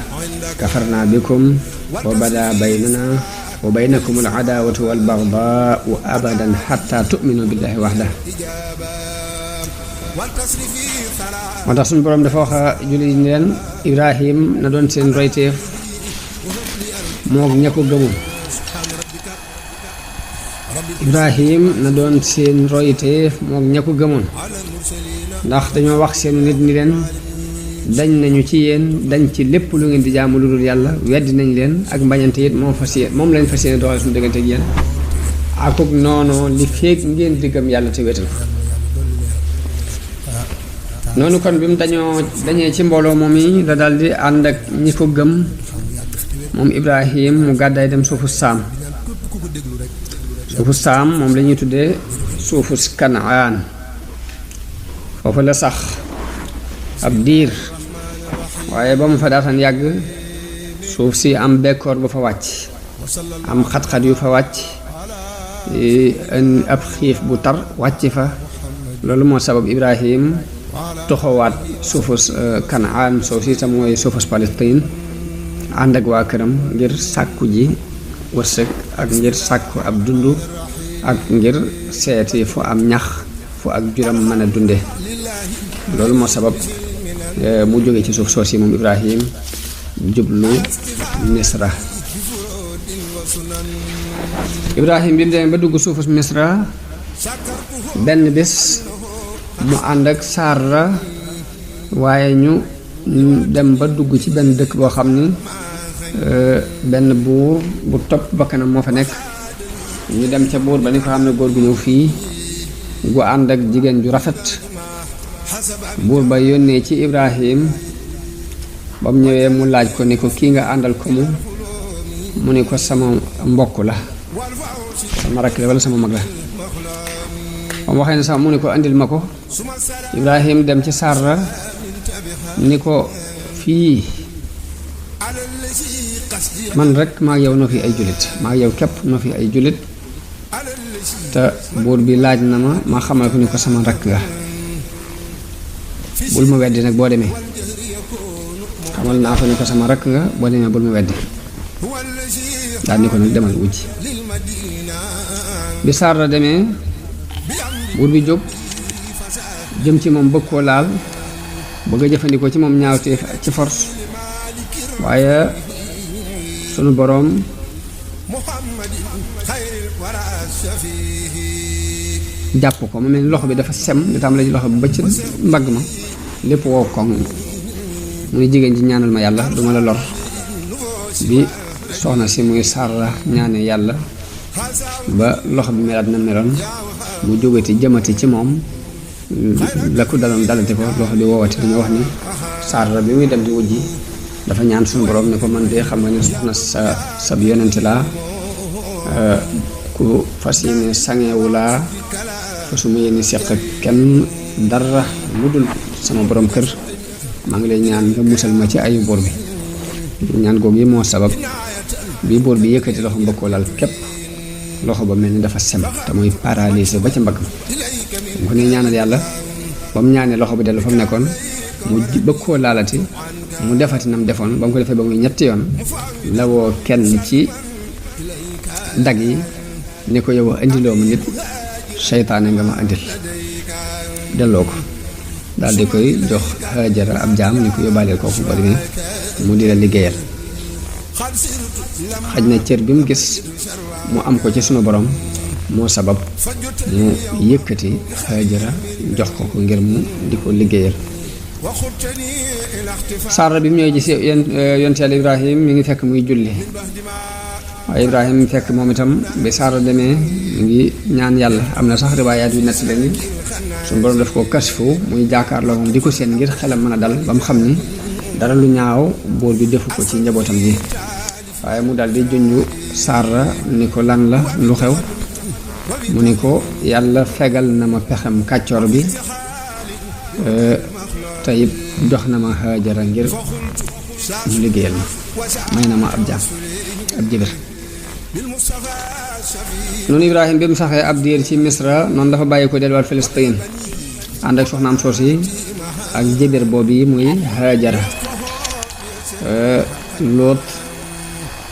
kafarna bikum wa bada baynana wa baynakum al adaawatu wal bagdaau abadan xatta tuminu billahi waxda. moo tax suñu boroom dafa wax jullit ñi leen Ibrahim na doon seen royteef moog ña ko gëmoon. Ibrahim na doon seen royteef moog ña ko gëmoon ndax dañoo wax seenu nit ni leen dañ nañu ci yéen dañ ci lépp lu ngeen di jaamu lu dul yàlla weddi nañ leen ak mbañante it moom lañ fas yéene doxal suñu diggante ak yéen akuk noonu li feeg ngeen di gëm yàlla te wéetal ko. noonu kon bi mu dañee ci mbooloo moom yi la daldi ànd ak ñi ko gëm moom Ibrahim mu gàddaay dem suufu saam moom la ñuy tuddee suufu Kanaan. foofu la sax ab diir waaye ba mu fa daataan yàgg suuf si am bekkoor bu fa wàcc am xat-xat yu fa wàcc ab xiif bu tar wàcc fa. loolu moo sabab Ibrahim toxowaat suufus Kanaan soo si tam mooy suufus Palestine ànd ak waa këram ngir sàkku ji wërsëg ak ngir sàkku ab dund ak ngir seeti fu am ñax fu ak juram mën a dunde. loolu moo sabab mu jóge ci suuf soosi moom Ibrahim jublu Misra. Ibrahim bi mu demee ba dugg suufus Misra benn bés mu ànd ak Saara waaye ñu dem ba dugg ci benn dëkk boo xam ni benn buur bu topp bakkanam moo fa nekk. ñu dem ca buur ba ni ko xam ne góor gu ñëw fii gu ànd ak jigéen ju rafet. buur ba yónnee ci Ibrahim ba mu ñëwee mu laaj ko ni ko kii nga àndal ko mu ni ko sama mbokk la sama rakk la walla sama mag la. ba mu waxee ne sama mu ni ko andil ma ko. Ibrahim dem ci Saara ni ko fii man rek maa yow noo fi ay jullit maa yow képp noo fi ay jullit te buur bi laaj na ma xamal ko ni ko sama rakk nga. bul ma weddi nag boo demee xamal naa ko ni ko sama rakk nga boo demee bul ma weddi daal ni ko nag demal wujj. bi Saara demee buur bi jóg jëm ci moom bëgg koo laal bëgg a jëfandikoo ci moom ñaawteef ci force waaye sunu boroom jàpp ko mu mel ni loxo bi dafa sem li tam la ci loxo bi ba ci mbagg ma lépp woo koŋ mu ne jigéen ji ñaanal ma yàlla duma la lor. bi soxna si muy Saara ñaane yàlla ba loxo bi melaat na meloon mu jógati jëmati ci moom la ko daloon dalati ko loxo bi woowati. dañoo wax ni Saara bi muy dem di wujji dafa ñaan suñu borom ne ko man de xam nga ne soxna sa yonente laa ku fas yéene sangewu laa fasuma yéene seq kenn dara lu dul sama borom kër maa ngi lay ñaan nga musal ma ci ayu buur bi. ñaan googu yi moo sabab bi buur bi yëkkati loxo mbëkkoo lal képp loxo ba mel ni dafa sem te muy paralysé ba ca mbagg ma. mu ko ne ñaanal yàlla ba mu ñaanee loxo bi dellu fa mu nekkoon mu bëgg koo laalati mu defati nam defoon ba mu ko defee ba muy ñetti yoon la woo kenn ci dag yi ni ko yow indiloo ma nit seytaane nga ma indil delloo ko daal di koy jox Hajara ab jaam ni ko yóbbaaleel kooku boo demee mu di la liggéeyal. xaj na cër bi mu gis mu am ko ci sunu borom moo sabab mu yëkkati Hajara jox ko ngir mu di ko liggéeyal. Saara bi mu ñëwee gis yonent Yàlla Ibrahim mi ngi fekk muy julli waaye Ibrahim fekk moom itam bi Saara demee mi ngi ñaan yàlla. am na sax riwaayaat yu nett leen ni suñu borom daf ko kasfu muy jaakaarloo moom di ko seen ngir xelam mën a dal ba mu xam ni dara lu ñaaw buur bi defu ko ci njabootam ji. waaye mu dal di junju Saara ni ko lan la lu xew mu ni ko yàlla fegal na ma pexem kàccoor bi te it jox na ma Hajara ngir mu liggéeyal ma may na ma ab jaam ab jibir. noonu Ibrahim bi mu saxee ab diir ci Misra noonu dafa bàyyi ko delluwaat Palestine ànd ak soxnaam soos yi ak jibir boobu yi muy Hajara. Loot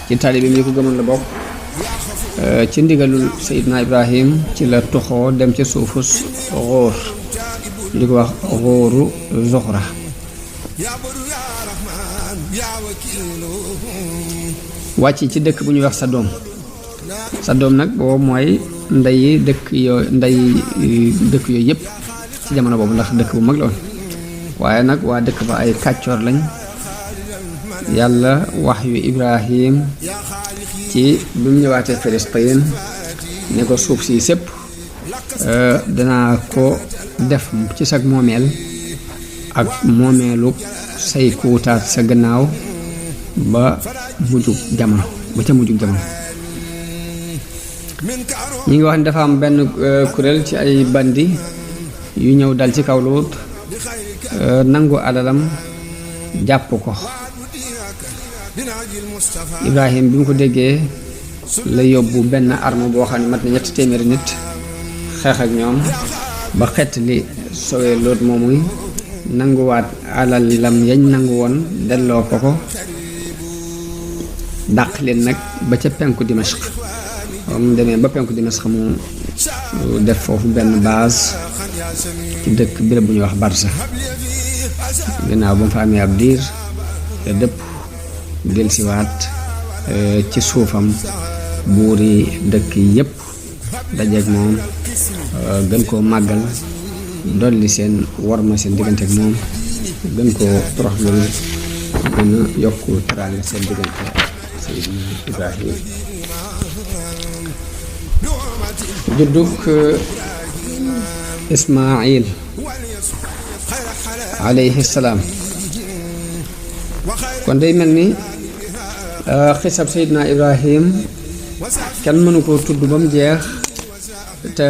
ci taalibeem yi ko gëmoon la bokk ci ndigalul Seydina Ibrahim ci la toxoo dem ca suufus Góor di ko wax Góoru Zuxra wàcc ci dëkk bu ñuy wax Sadom nag boobu mooy ndey dëkk yooyu yëpp ci jamono boobu ndax dëkk bu mag la woon waaye nag waa dëkk ba ay kàccoor lañ yàlla wax yu Ibrahim ci bi mu ñëwaatee Filistin ne ko suuf si sépp danaa ko def ci sag moomeel ak moomeelu say kuutaat sa gannaaw ba mujjug jamono ba ca mujjug jamono ñi ngi wax ne dafa am benn kuréel ci ay bandi yu ñëw dal ci kaw Luut nangu alalam jàpp ko Ibrahim bi mu ko déggee la yóbbu benn arme boo xam ne mat na 300 nit xeex ak ñoom ba xett li sowee Luut moomuy nanguwaat alalam yañ nangu woon delloo ko dàq leen nag ba ca penku Dimashq mu demee ba penku Dimashq mu def foofu benn base ci dëkk béréb bu ñuy wax Barsa ginnaaw ba mu fa amee ab diir te dëpp delsiwaat ci suufam buuri dëkk yépp dajeek moom gën koo màggal dolli seen worma seen diggante ak moom gën koo toroxlul gën a yokku teraanga seen diggante Seydina Ibrahim juddug Ismaayil alayhi salaam kon day mel ni xisab Seydina Ibrahim kenn mënu ko tudd ba mu jeex te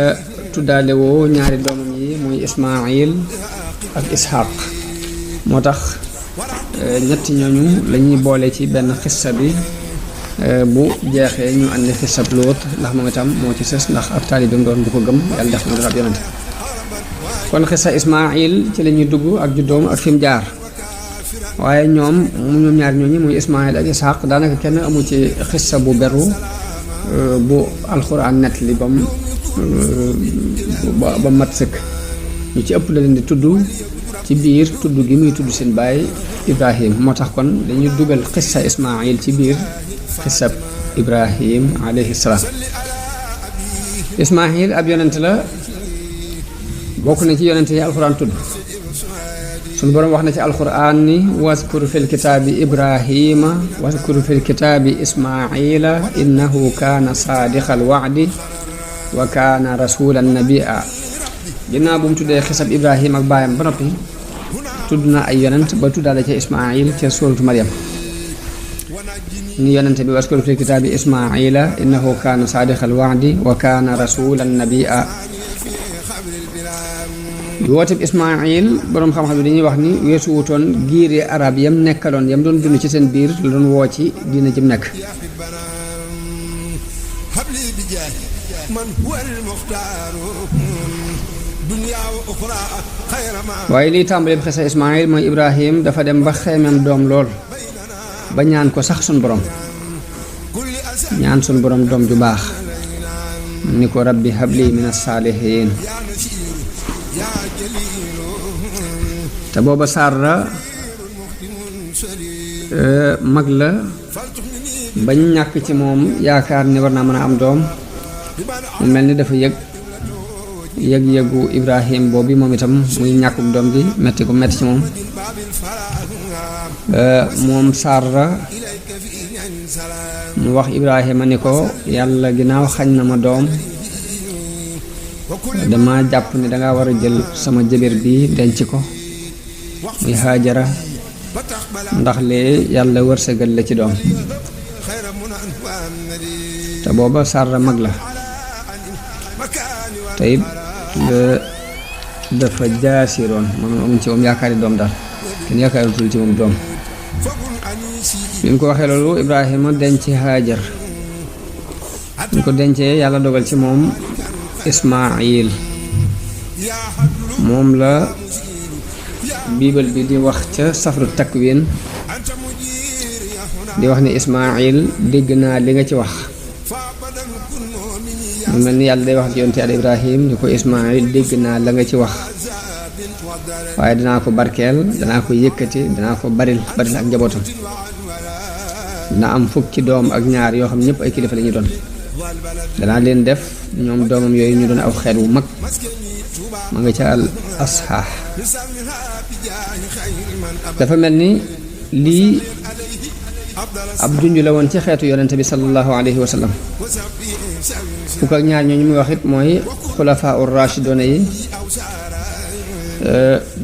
tuddaale woo ñaari doomam yi muy Ismaayil ak Ishaq moo tax ñetti ñooñu lañuy boole ci benn xissa bi bu jeexee ñu andi xissab Luut ndax moom itam moo ci sës ndax ab taalibeem doon bu ko gëm yàlla def na dafa ab yonante kon xissa Ismaayil ci la ñuy dugg ak juddoom ak fi mu jaar waaye ñoom ñaar ñooñu muy Ismaayil ak Ishaq daanaka kenn amu ci xissa bu beru bu alxuraan nett li ba mat sëkk ñu ci ëpp la leen di tudd ci biir tudd gi muy tudd seen baay Ibrahim moo tax kon dañuy dugal xissa Ismaayil ci biir xissab Ibrahim alayhi salaam Ismaayil ab yonent la bokk na ci yonent yi alxuraan tudd sunu boroom wax na ci alxuraan ni waskur fil kitaabi Ibrahima waskur fil kitaabi Ismaayila innahu kaana saadiqal wa'di wa kaana rasulan nabiyya ginnaaw bu mu tuddee xisab Ibrahim ak baayam ba noppi tudd na ay yonent ba tuddaale ca Ismaayil ca suuratu Maryam ni yonent bi waskur fil kitaabi Ismaayila innahu kaana saadiqal wa'di wa kaana rasulan nabiyya wooteb Ismaayil boroom xam-xam bi dañuy wax ni weesu wutoon giiri arab yam nekkaloon yam doon dund ci seen biir la doon woo ci diina jëm nekk waaye liy tàmbalee xisa Ismaayil mooy Ibrahim dafa dem ba xeemem doom lool ba ñaan ko sax sun borom ñaan sun borom doom ju baax ni ko rabbi habli minas saalihiin te booba Saara mag la bañ ñàkk ci moom yaakaar ni war naa mën a am doom mu mel ni dafa yëgu Ibrahim boobu moom itam muy ñàkkuk doom ji metti ko metti ci moom Saara mu wax Ibrahima ni ko yàlla ginnaaw xañ na ma doom dama jàpp ni danga war a jël sama jëbër bi denc ko muy Haajara ndax lee yàlla wërsëgal la ci doom te booba Saara mag la te it dafa jaasiroon maanaam amuñ ci moom yaakaari doom daal kenn yaakaaritul ci moom doom bi mu ko waxee loolu Ibrahima denc Haajar bi mu ko dencee yàlla dogal ci moom Ismaayil moom la biibal bi di wax ca safru takwin di wax ne Ismaayil dégg naa li nga ci wax mu mel ni yàlla day wax ci yonte Yàlla Ibrahim ni ko Ismaayil dégg naa la nga ci wax waaye danaa ko barkeel danaa ko yëkkati danaa ko baril ak njabootam dina am fukki doom ak ñaar yoo xam ñëpp ay kilifa la ñuy doon danaa leen def ñoom doomam yooyu ñu doon aw xeet wu mag ma nga ca al asxaax dafa mel ni lii ab junj la woon ci xeetu yonente bi sallallahu alayhi wa sallam fukk ak ñaar ñooñu muy wax it mooy xulafaa ur rashidoona yi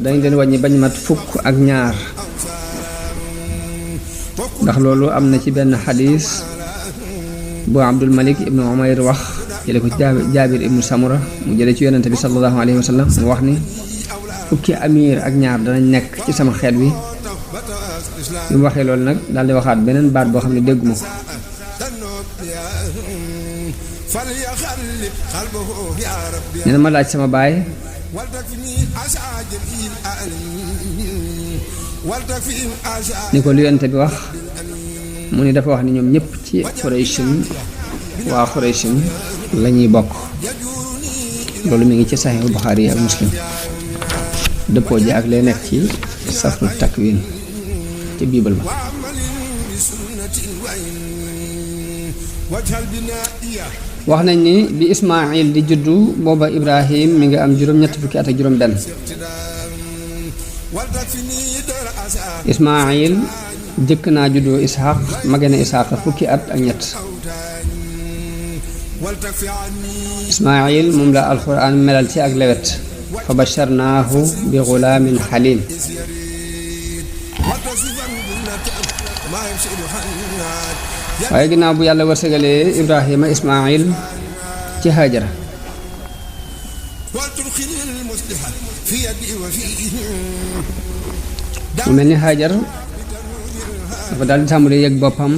dañ leen wàññi bañ mat fukk ak ñaar ndax loolu am na ci benn xadiis bu Abdul Malik ibnu Umayr wax jële ko ci Jaabir ibnu Samura mu jële ci yonente bi sallallahu alayhi wa sallam mu wax ni fukki amir ak ñaar danañ nekk ci sama xeet wi bi mu waxee loolu nag daal di waxaat beneen baat boo xam ne dégguma ko nee na ma laaj sama baay ni ko lu yonente bi wax mu ni dafa wax ni ñoom ñëpp ci Qurayshin waa Qurayshin la ñuy bokk loolu mi ngi ci Sahih Bukhari ak Muslim dëppoo ji ak lay nekk ci safru takwin ci biibal ba wax nañ ni bi Ismaayil di juddu booba Ibrahim mi ngi am juróom-ñetti fukki at ak juróom benn Ismaayil jëkk naa juddoo Isxaaq mage na Isxaaq fukki at ak ñett Ismaayil moom la alxuraan melal ci ak lewet fa basharnaahu bi gulaamin xaliim waaye ginnaaw bu yàlla wërsëgalee Ibrahima Ismaayil ci Haajara mu mel ni Haajar dafa daal di tàmbali yëg boppam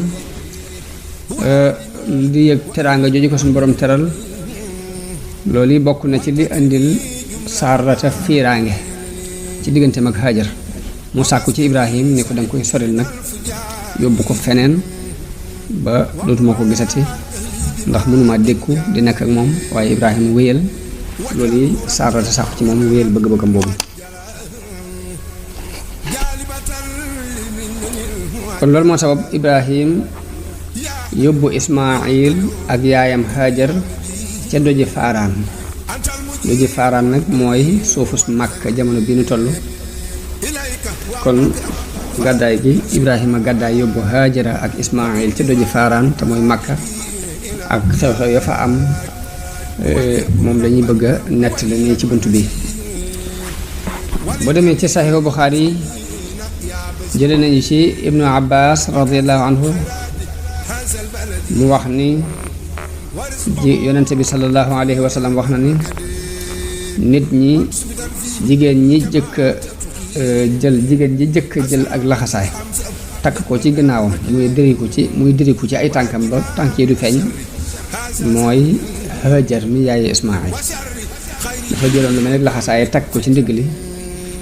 di yëg teraanga jooju ko suñu borom teral loolu yi bokk na ci li indil Saarata fiiraange ci digganteem ak Haajar mu sàkku ci Ibrahim ni ko danga koy soril nag yóbbu ko feneen ba dootuma ko gisati ndax mënuma dékku di nekk ak moom waaye Ibrahim wéyal loolu yi Saarata sàkku ci moom wéyal bëgg-bëggam boobu kon loolu moo sabab Ibrahim yóbbu Ismaayil ak yaayam Haajar ca doji Faaraan nag mooy suufus Makka jamono bi ñu toll kon gàddaay gi Ibrahima gàddaay yóbbu Haajara ak Ismaayil ca doji Faaraan te mooy Makka ak xew-xew ya fa am moom lañuy bëgg a nettali nii ci bunt bi boo demee ci Saxiixu Buxaari jële nañu ci Ibnu Abbas radiyallahu anhu mu wax ni yonente bi sallallahu alayhi wa sallam wax na ni nit ñi jigéen ñi jigéen ji jëkk jël ak laxasaay takk ko ci gannaawam muy diriku ci ay tànkam ba tànk yi du feeñ mooy Hajar mi yaayu Ismaayil dafa jëloon lu mel ne laxasaay takk ko ci ndigg li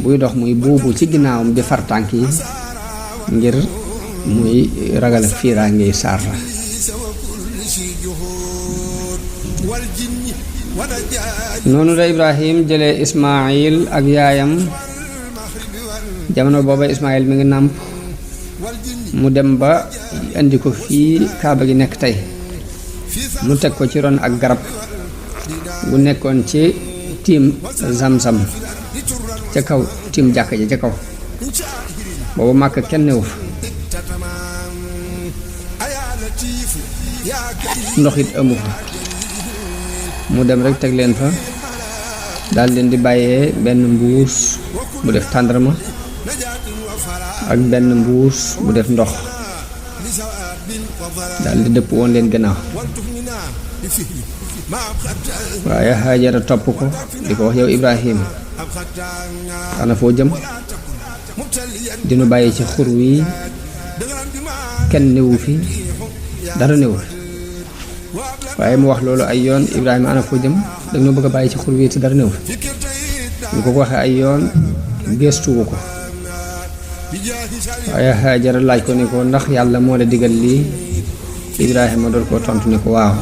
buy dox muy buubu ci ginnaawam di far tànk yi ngir muy ragal fiiraange Saara noonu la Ibrahim jëlee Ismaayil ak yaayam jamono booba Ismaayil mi ngi nàmp mu dem ba indi ko fii Kaaba gi nekk tey mu teg ko ci ron ak garab gu nekkoon ci tiim Zamzam ca kaw tiim jàkk ji ca kaw boobu Màkka kenn newu fa ndox it amu fa mu dem rek teg leen fa daal leen di bàyyee benn mbuus bu def tàndarma ak benn mbuus bu def ndox daal di dëpp woon leen gannaaw waaye Haajara topp ko di ko wax yow Ibrahim xana foo jëm dinu bàyyi ci xur wi kenn newu fi dara newu fi waaye mu wax loolu ay yoon Ibrahima ana foo jëm danga noo bëgg a bàyyi ci xur wi te dara newu fi ñu ko waxee ay yoon gestuwu ko waaye Haajara laaj ko ni ko ndax yàlla moo la digal lii Ibrahima doon ko tontu ni ko waaw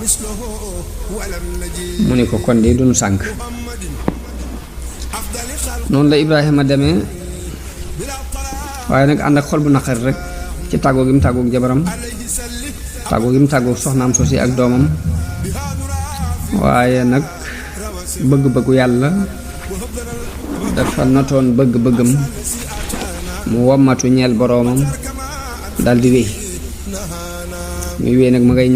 mu ni ko kon de duñu sànk noonu la Ibrahima demee waaye nag ànd ak xol bu naqar rek ci tàggoo gi mu tàggoog jabaram tàggoo gi mu tàggoog soxnaam soosi ak doomam waaye nag bëgg-bëggu yàlla dafa notoon bëgg-bëggam mu wommatu ñeel boroomam daldi wéy muy wéy nag ma ngay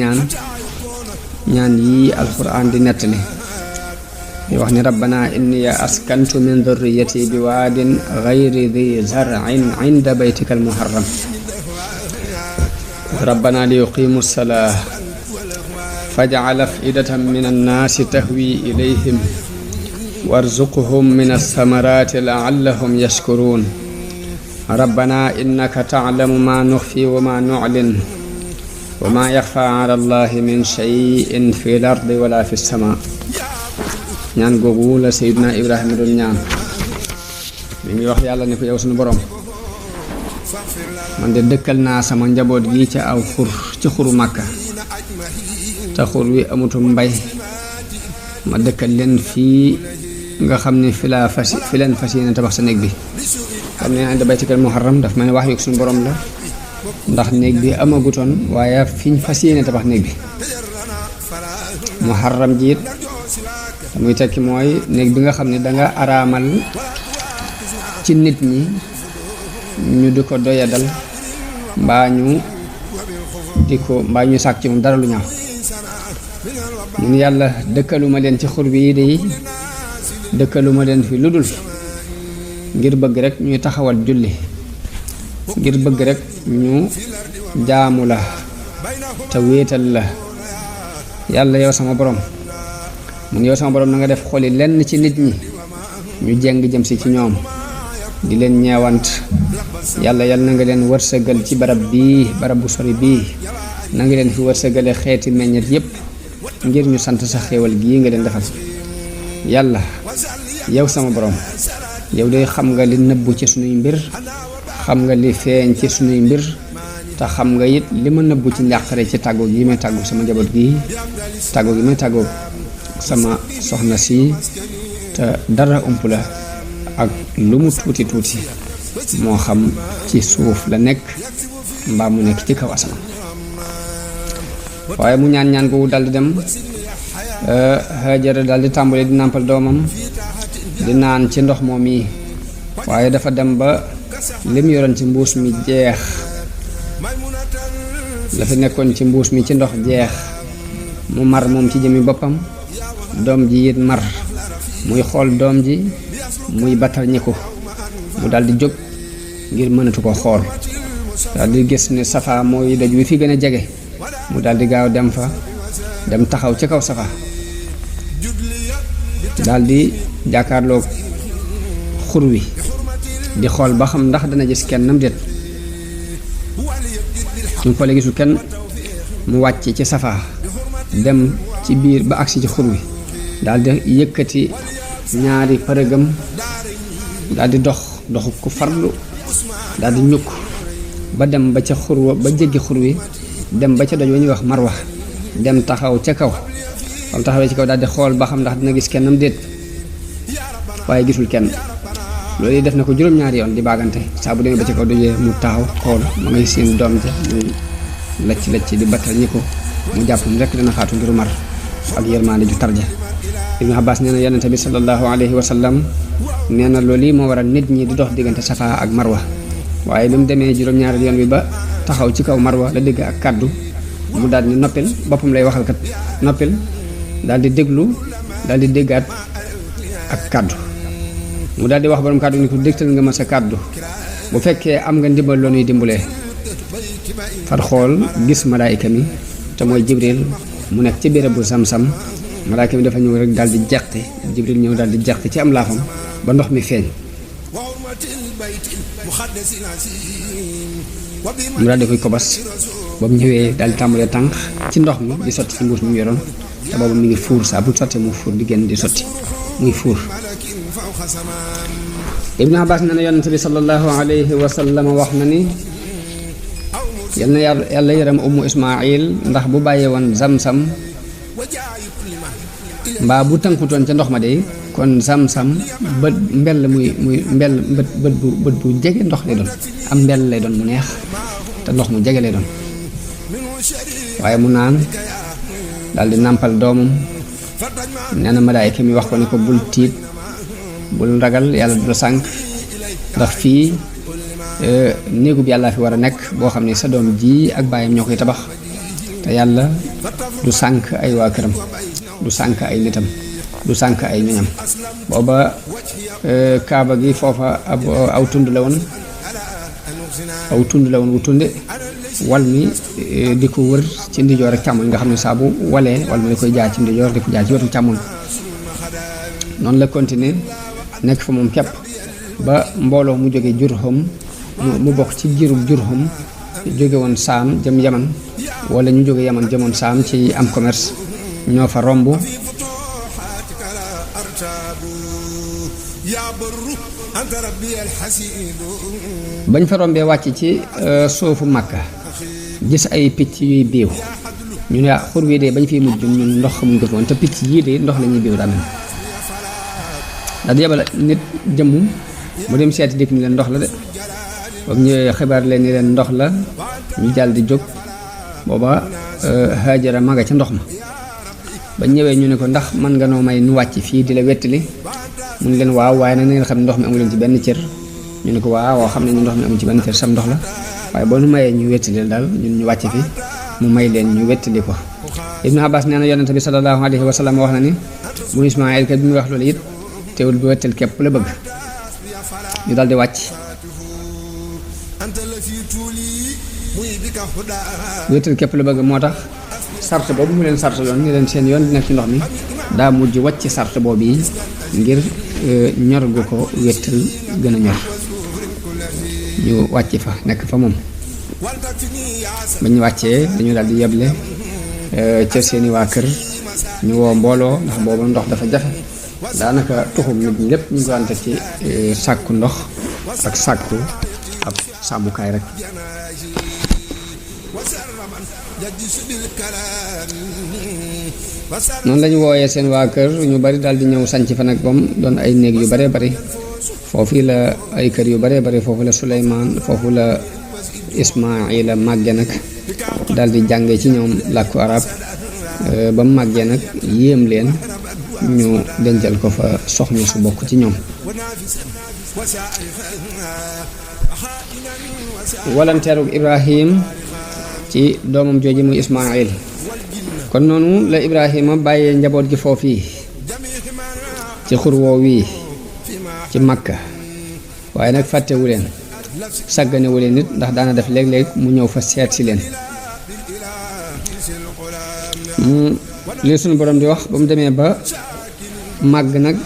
ñaan yi alxuraan di nettali di wax ni rabbana inni askantu min dhurriyyati bi waadin ghayri dhi zar'in 'inda baytika al-muharram rabbana li yuqimu as-salah faj'al af'idatan min an-nasi tahwi ilayhim warzuqhum min ath-thamarati la'allahum yashkurun rabbana innaka ta'lamu ma nukhfi wa ma nu'lin wa ma yaxfa ala allahi min shay'in fi l-ardi wala fi s-samaa ñaan googu la Seydina Ibrahima doon ñaan mi ngi wax yàlla ne ko yow suñu borom man de dëkkal naa sama njaboot gi ca aw xur ci xuru Màkka te xur wi amutum mbay ma dëkkal leen fii nga xam ne fi leen fas yéene tabax sa néeg bi xam ne inda baytikal muharram daf mel ne wax yu suñu borom la ndax néeg bi amagutoon waaye fiñ fas yéene tabax néeg bi muharram jiit muy tekki mooy néeg bi nga xam ne danga araamal ci nit ñi ñu di ko doyadal mbaa ñu sàkk ci moom dara lu ñaaw ñun yàlla dëkkaluma leen ci xur bi de dëkkaluma leen fi lu dul ngir bëgg rek ñuy taxawal julli ngir bëgg rek ñu jaamu la te wéetal la yàlla yow sama borom mun yow sama borom na nga def xoli lenn ci nit ñi ñu jeng jëm si ci ñoom di leen ñeewant yàlla na nga leen wërsëgal ci barab bu sori bii na nga leen fi wërsëgale xeeti meññet yépp ngir ñu sant sa xéewal gii nga leen defal yàlla yow sama borom yow day xam nga li nëbbu ci sunuy mbir xam nga li feeñ ci sunuy mbir te xam nga it li ma nëbbu ci njàqare ci tàggoo gi may tàggu sama njaboot gi tàggoo gi may tàggoo sama soxna si te dara ump la ak lu mu tuuti tuuti moo xam ci suuf la nekk mbaa mu nekk ci kaw asamaan waaye mu ñaan googu daldi dem Hajara daldi tàmbali di nàmpal doomam di naan ci ndox moom yi waaye dafa dem ba lim yoroon ci mbuus mi jeex la fi nekkoon ci mbuus mi ci ndox jeex mu mar moom ci jëmi boppam doom ji it mar muy xool doom ji muy battal ñi ko mu daldi jóg ngir mënatu ko xool daldi gis ne Safa mooy doj wi fi gën a jege mu daldi gaaw dem taxaw ci kaw Safa daldi jàkkaarloog xur wi di xool ba xam ndax dana gis kennam déet ñu xoolee gisul kenn mu wàcc ci Safa dem ci biir ba agsi ci xur wi daldi yëkkati ñaari përëgam daldi doxu ku farlu daldi ñukk ba dem ba ca xur wa ba jéggi xur wi dem ba ca doj wa ñuy wax Marwa dem taxaw ca kaw xam taxawee ci kaw daldi xool ba xam ndax dina gis kennam déet waaye gisul kenn loolu yi def na ko juróom-ñaari yoon di baagante saa bu demee ba ci kaw dojee mu taxaw xool ma ngay seen doom ja muy lacc di battal ñi ko mu jàpp ni rekk dina faatu ngir mar ak yërmaande ju tarja Ibnu Abbas nee na yonente bi sallallahu alayhi wa sallam nee na loolu yi moo waral nit ñi di dox diggante Safa ak Marwa waaye bi mu demee juróom-ñaari yoon bi ba taxaw ci kaw Marwa la dégg ak kàddu mu daal di noppil boppam lay waxal kat noppil daal di déglu daal di déggaat ak kàddu mu daal di wax borom kàddu ni ko dégtal nga ma sa kàddu bu fekkee am nga ndimbal loo nuy dimbalee far xool gis malaayika mi te mooy Jibril mu nekk ci bérébu Samsam malaayika mi dafa ñëw rek daal di jeqte Jibril ñëw daal di jeqte ci am laafam ba ndox mi feeñ mu daal di koy kobas ba mu ñëwee daal di tàmbalee tànk ci ndox mi di sotti ci mbuus mi mu yoroon te boobu mi ngi fuur saa bu sottee mu fuur di génn di sotti muy fuur Ibnu Abbas nee na yonente bi sallallahu alayhi wa sallam wax na ni yal na yàlla yaram ummu Ismaayil ndax bu bàyyee woon Zamzam mbaa bu tënkutoon ca ndox ma de kon sam-sam bët mbell muy mbell bët bu jege ndox lay doon am mbell lay doon mu neex te ndox mu jege lay doon waaye mu naan daldi nàmpal doomam nee na malaayika mi wax ko ne ko bul tiit bul ragal yàlla du la sànk ndax fii néegu bi yàlla fi war a nekk boo xam ne sa doom ji ak baayam ñoo koy tabax te yàlla du sànk ay waa këram du sànk ay nitam du sànk ay ñoñam booba kaaba gi foofa aw tund la woon wu tunde wal mi di ko wër ci ndijoor ak càmmoñ nga xam ne saa bu walee wal mi da koy jaar ci ndijoor di ko jaar ci wetu càmmoñ noonu la continuer nekk fa moom képp ba mbooloo mu jóge Jurhum mu bokk ci girub Jurhum jóge woon Saam jëm Yaman wala ñu jóge Yaman jëmoon Saam ci am commerce ñoo fa romb bañ fa rombee wàcc ci suufu Makka gis ay picc yuy biiw ñu ne xur wi de bañ fiy mujj ñun ndox xamuñ ko fi woon te picc yii de ndox la ñuy biiw daa mel daal di yebal nit jëmm mu dem seeti dikk ni leen ndox la de boobu ñëwee xibaar leen ni leen ndox la ñu jàll di jóg booba Haajara maga ca ndox ma ba ñëwee ñu ne ko ndax mën nga noo may nu wàcc fii di la wettali mu ne leen waaw waaye nag na ngeen xam ne ndox mi amu leen ci benn cër ñu ne ko waaw xam ne ñu ndox mi amu ci benn cër sam ndox la waaye boo nu mayee ñu wettali daal ñun ñu wàcc fi mu may leen ñu wettali ko Ibnu Abbas nee na yonente bi sallallahu alayhi wa sallam wax na ni bu Ismaayil kat bi muy wax loolu it teewul bi wettal képp la bëgg ñu daal di wàcc wettal képp la bëgg moo tax sart boobu mu leen sart loon ni leen seen yoon di nekk ci ndox mi daa mujj wàcc sart boobu yi ngir ñor gu ko wettal gën a ñor ñu wàcc fa nekk fa moom ba ñu wàccee dañu daal di yeble ca seeni waa kër ñu woo mbooloo ndax boobu ndox dafa jafe daanaka tuxum nit ñi lépp ñu ngi daan teg ci sàkku ndox ak sàkku ab sàmmukaay rek noonu lañu wooyee seen waa kër ñu bari daal di ñëw sanc fa nag bam doon ay néeg yu bare bari foofu la ay kër yu bare bari foofu la Suleymaan foofu la Ismaayila màgge nag daal di jànge ci ñoom làkku arab ba mu màggee nag yéem leen ñu dencal ko fa soxna su bokk ci ñoom walanteeru Ibrahim ci doomam jooji muy Ismaayil kon noonu la Ibrahima bàyyee njaboot gi foofii ci xur woow wii ci Makka waaye nag fàttewu leen sàgganewu leen nit ndax daana def léeg-léeg mu ñëw fa seet si leen li suñu borom di wax ba mu demee ba màgg nag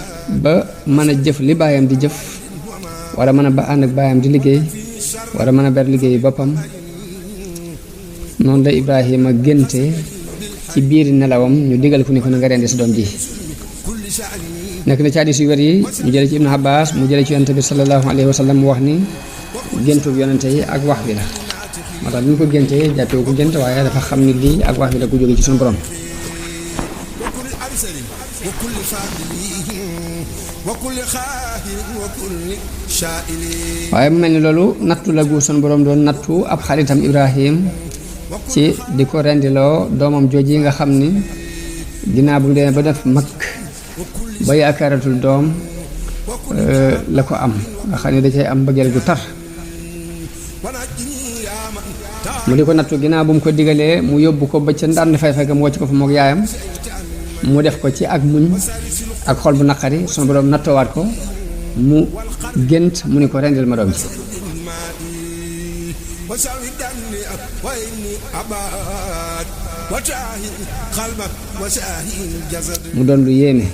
ba mën a jëf li baayam di jëf war a mën a ba ànd ak baayam di liggéey war a mën a ber liggéey boppam noonu la Ibrahima génte ci biir nelawam ñu digal ku ni ko na nga rendi sa doom ji nekk na ci hadiis yu wér yi ñu jële ci Ibnu Abbas mu jële ci yonente bi sallallahu alayhi wa sallam mu wax ni géntu yonente yi ak wax bi la moo tax bi ñu ko géntee jàppewu ko gént waaye dafa xam ni lii ak wax bi la ko jóge ci suñu borom waaye mu mel ni loolu nattu la gu suñu borom doon nattu ab xaritam Ibrahim ci di ko rendiloo doomam jooji nga xam ni ginnaaw bu mu demee ba def mag ba yaakaaratul doom la ko am nga xam ne da cay am mbëggeel gu tar mu di ko nattu ginnaaw bu mu ko digalee mu yóbbu ko ba ca ndànd fay fekk mu wàcc ko fa mook yaayam mu def ko ci ak muñ ak xol bu naqari sunu borom nattoowaat ko mu gént mu ni ko rendil ma doom ji mu doon lu yéeme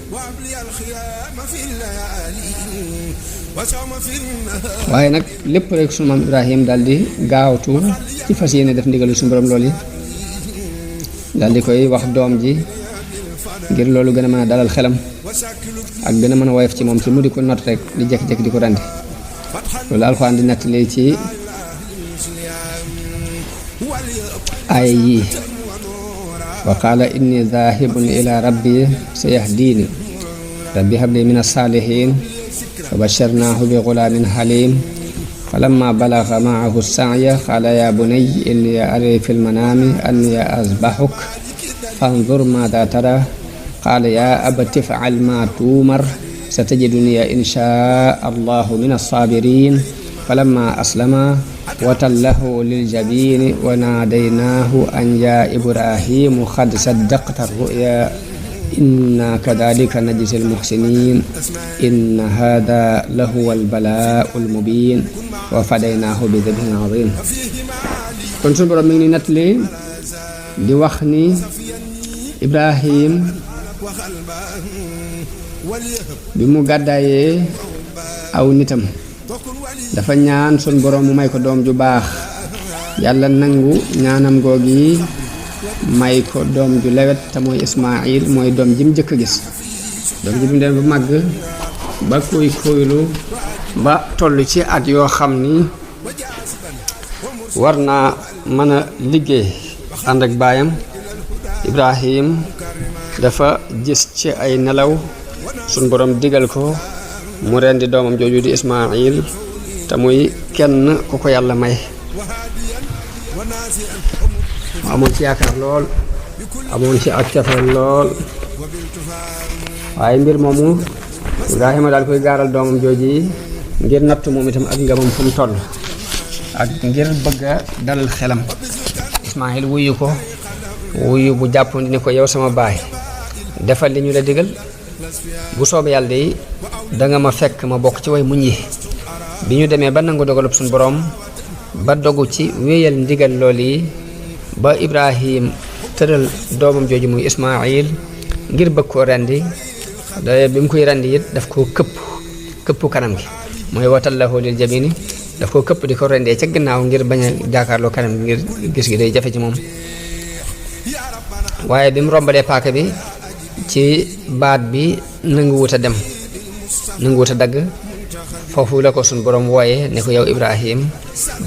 waaye nag lépp rek sunu maam Ibrahim daal di gaawtu ci fas yéene def ndigalu suñu borom loolu yi daal di koy wax doom ji ngir loolu gën a mën a dalal xelam ak gën a mën a woyof ci moom ci mu di ko not rek di jekki-jekki di ko rendi loolu alxuraan di nettali ci aaya yii wa qaala inni dhaahibun ila rabbi sayahdini rabbi habli min as-saalihin fa basharnaahu bi ghulaamin haliim falamma balagha ma'ahu as-sa'ya qaala ya bunayya inni araa fil manaami anni azbahuk fanzur maadhaa taraa qaala ya abati if'al maa tu'mar satajiduni inshaa Allahu mina as-saabiriin falamma aslama watallahu liljabiini wa naadaynaahu an yaa Ibraahiimu qad saddaqta ar-ru'yaa inna kadhalika najzi al-muhsinin inna hadha lahuwa al-balaa'u al-mubiin wa fadaynaahu bi dhabhin 'azim. kon suñu borom mi ngi nettali di wax ni Ibrahim bi mu gàddaayee aw nitam dafa ñaan sun borom mu may ko doom ju baax yàlla nangu ñaanam googi may ko doom ju lewet te mooy Ismaayil mooy doom ji mu jëkk a gis doom ji mu dem ba màgg ba kuy kuylu ba toll ci at yoo xam ni war naa mën a liggéey ànd ak baayam Ibrahim dafa gis ci ay nelaw sun borom digal ko mu rendi doomam jooju di Ismaayil te muy kenn ku ko yàlla may amoon ci yaakaar lool amoon ci ak cafeel lool waaye mbir moomu Ibrahima daal koy gaaral doomam jooji ngir natt moom itam ak ngamam fu mu toll ak ngir bëgg a dalal xelam Ismaayil wuyu ko wuyu bu jàppandi ni ko yow sama baay defal li ñu la digal bu soobee yàlla de danga ma fekk ma bokk ci way muñ yi bi ñu demee ba nangu dogalub suñu borom ba dogu ci wéyal ndigal lool yi ba Ibrahim tëral doomam jooju muy Ismaayil ngir bëgg koo rendi bi mu koy rendi it daf koo këpp kanam gi mooy watallahu lil jabini daf koo këpp di ko rendee ca gannaaw ngir bañ a jaakaarloo kanam gi ngir gis gi day jafe ci moom waaye bi mu rombalee paaka bi ci baat bi nanguwut a dem nanguwut a dagg foofu la ko suñ borom wooye ne ko yow Ibrahim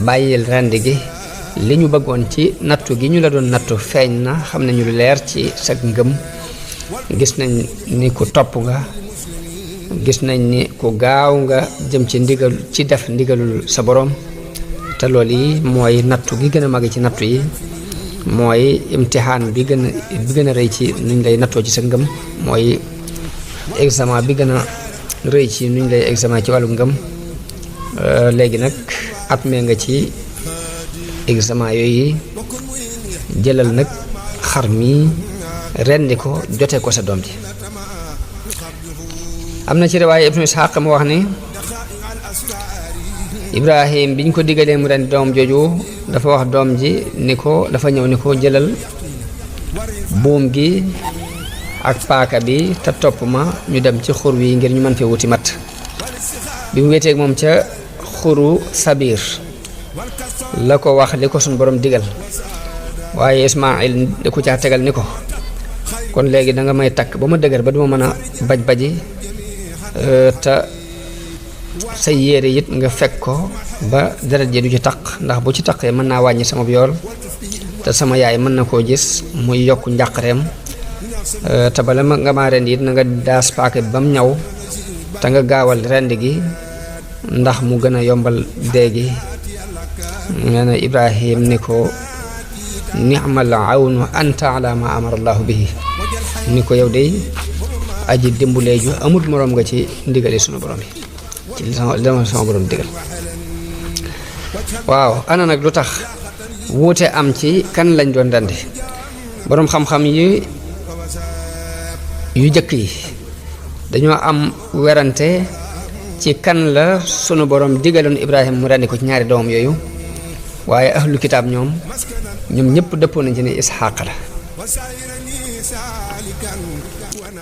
bàyyil rendi gi li ñu bëggoon ci nattu gi ñu la doon nattu feeñ na xam nañu lu leer ci sa ngëm gis nañ ni ku topp nga gis nañ ni ku gaaw nga jëm ci ndigal ci def ndigalul sa borom te loolu yi mooy nattu gi gën a mag ci nattu yi mooy imtihaan bi gën a rëy ci nuñ lay nattoo ci sa ngëm mooy examen bi gën a rëy ci nuñ lay examen ci wàllu ngëm léegi nag at mee nga ci examen yooyu jëlal nag xar mi rendi ko jote ko sa doom ji am na ci riwaaya Ibnu Isxaaq mu wax ni Ibrahim biñ ko diggalee mu rendi doom jooju dafa wax doom ji ni ko dafa ñëw ni ko jëlal buum gi ak paaka bi te topp ma ñu dem ci xur wi ngir ñu mën fee wuti mat bi mu wéeteeg moom ca xuru Sabiir la ko wax li ko suñ borom digal waaye Ismaayil di ko caa tegal ni ko kon léegi da nga may takk ba ma dëgër ba duma mën a baji te sa yére it nga fekk ko ba deret ji du ci taq ndax bu ci taqee mën naa wàññi sama yool te sama yaay mën na koo gis muy yokk njàqareem te bala nga maa rendi it na nga daas paaka bi ba mu ñaw te nga gaawal rend gi ndax mu gën a yombal dee gi nee na Ibrahim ni ko ni'mal awnu anta ala ma amara allahu bihi ni ko yow de aji dimbulee ju amul moroom nga ci ndigali sunu borom yi ci sama borom digal waaw ana nag lu tax wuute am ci kan lañ doon dandi boroom xam-xam yu jëkk yi dañoo am werante ci kan la sunu borom digaloon Ibrahim mu rendi ko ci ñaari doomam yooyu waaye ahlu kitaab ñoom ñëpp dëppoo nañ ci ne Isxaaq la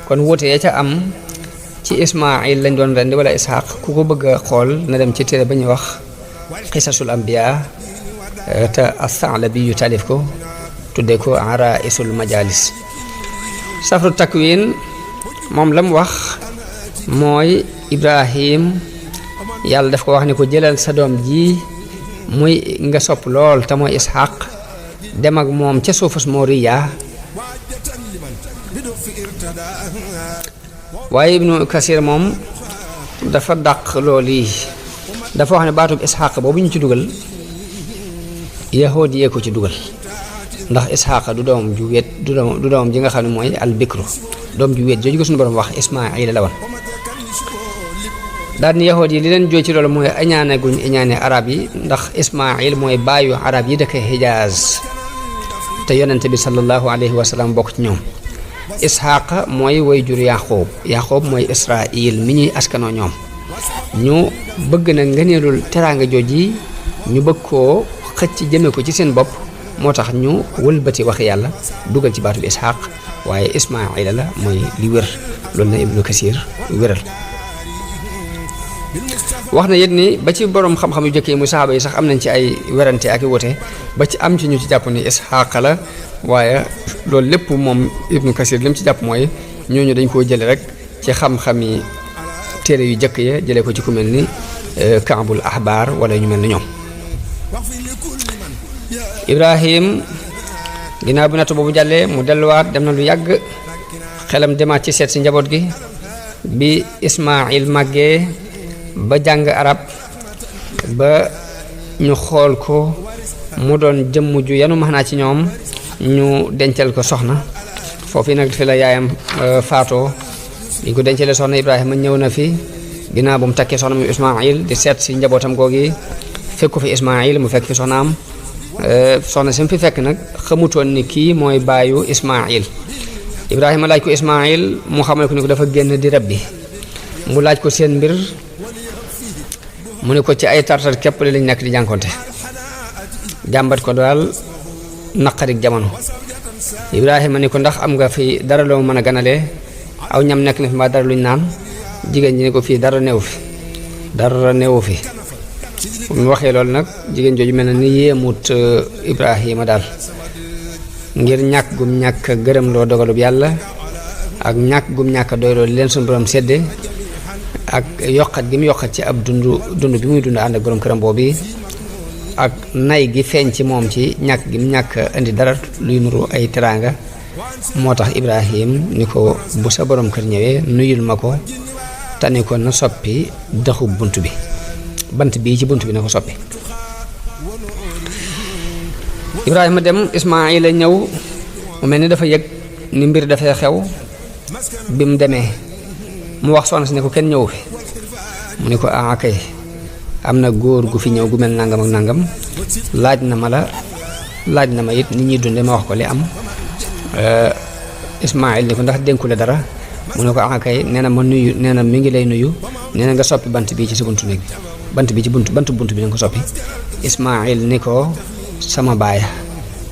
kon wuute ya ca am ci Ismaayil lañ doon rendi wala Isxaaq ku ko bëgg a xool na dem ci téere ba ñuy wax qisasul anbiya te as-Sa'labi yu taalif ko tuddee ko araisul majalis safru takwin moom la mu wax mooy Ibrahim yàlla daf ko wax ni ko jëlal sa doom ji muy nga sopp lool te mooy Isxaaq dem ak moom ca suufus Moriya waaye ibnu kasir moom dafa dàq loolu yi dafa wax ne baatub isxaq boobu ñu ci dugal yahood yee ko ci dugal ndax isxaq du doom ju wéet du doom ji nga xam ne mooy al bikru doom ju wéet jooju ko suñu borom wax ismaila la woon daal ni yahood yi li leen jooy ci loolu mooy añaane guñ añaane arab yi ndax ismail mooy baayu arab yi dëkk Hijaaz te yonente bi sallallahu alayhi wa sallam bokk ci ñoom isxaq mooy way jur yaqoob mooy israil mi ñuy askanoo ñoom ñu bëgg na ngëneelul teraanga jooj yi ñu bëgg koo xëcc jëme ko ci seen bopp moo tax ñu wëlbati wax yàlla dugal ci baatu bi isxaq waaye ismaila la mooy li wér loolu na ibnu kasir wéral wax na yit ni ba ci borom xam-xam yu jëkkee muy saxaaba yi sax am nañ ci ay werante ak i wote ba ci am ci ñu ci jàpp ni isxaq la waaye loolu lépp moom ibnu kasir li mu ci jàpp mooy ñooñu dañ koo jële rek ci xam-xami téere yu jëkk ya jëlee ko ci ku mel ni kaabul ahbar wala ñu mel ni ñoom ibrahim ginnaaw bi natt boobu jàllee mu delluwaat dem na lu yàgg xelam demaat ci seet si njaboot gi bi ismail màggee ba jàng arab ba ñu xool ko mu doon jëmm ju yanu maanaa ci ñoom ñu dencal ko soxna foofu nag fi la yaayam faatoo bi ko dencalee soxna ibrahima ñëw na fi ginnaaw bu mu takkee soxna mu ismail di seet si njabootam googi fekku fi ismail mu fekk fi soxnaam soxna si mu fi fekk nag xamutoon ni kii mooy baayu ismail ibrahima laaj ko ismail mu xamal ko ni ko dafa génn di rab bi mu laaj ko seen mbir mu ne ko ci ay tartar képp li lañ nekk di jànkonte jàmbat ko daal naqarik jamono ibrahima ni ko ndax am nga fi dara loo mën a ganalee aw ñam nekk na fi mbaa dara luñ naan jigéen ji ne ko fii dara newu fi bu mu waxee loolu nag jigéen jooju mel na ni yéemut ibrahima daal ngir ñàkk gum ñàkk gërëm loo dogalub yàlla ak ñàkk gum ñàkk doyloo li leen suñu borom sédde ak yokkat gi mu yokkat ci ab dund bi muy dund ànd ak borom këram boobu ak nay gi feeñ ci moom ci ñàkk gi mu ñàkk indi dara luy nuru ay teraanga moo tax ibrahim ni ko bu sa borom kër ñëwee nuyul ma ko tani ko na soppi daxu bunt bi bant bii ci bunt bi na ko soppi ibrahima dem ismaila ñëw mu mel ni dafa yëg ni mbir dafay xew bi mu demee mu wax soxna si ne ko kenn ñëw fi mu ne ko kay am na góor gu fi ñëw gu mel nangam ak nangam laaj na ma it nit ñuy dunde ma wax ko li am ismail ni ko ndax dénku la dara mu ne ko kay nee na ma nuyu nee na mi ngi lay nuyu nee na nga soppi bant bii ci sa buntu néeg bi bant bi ci bunt bi na nga ko soppi ismail ni ko sama baaya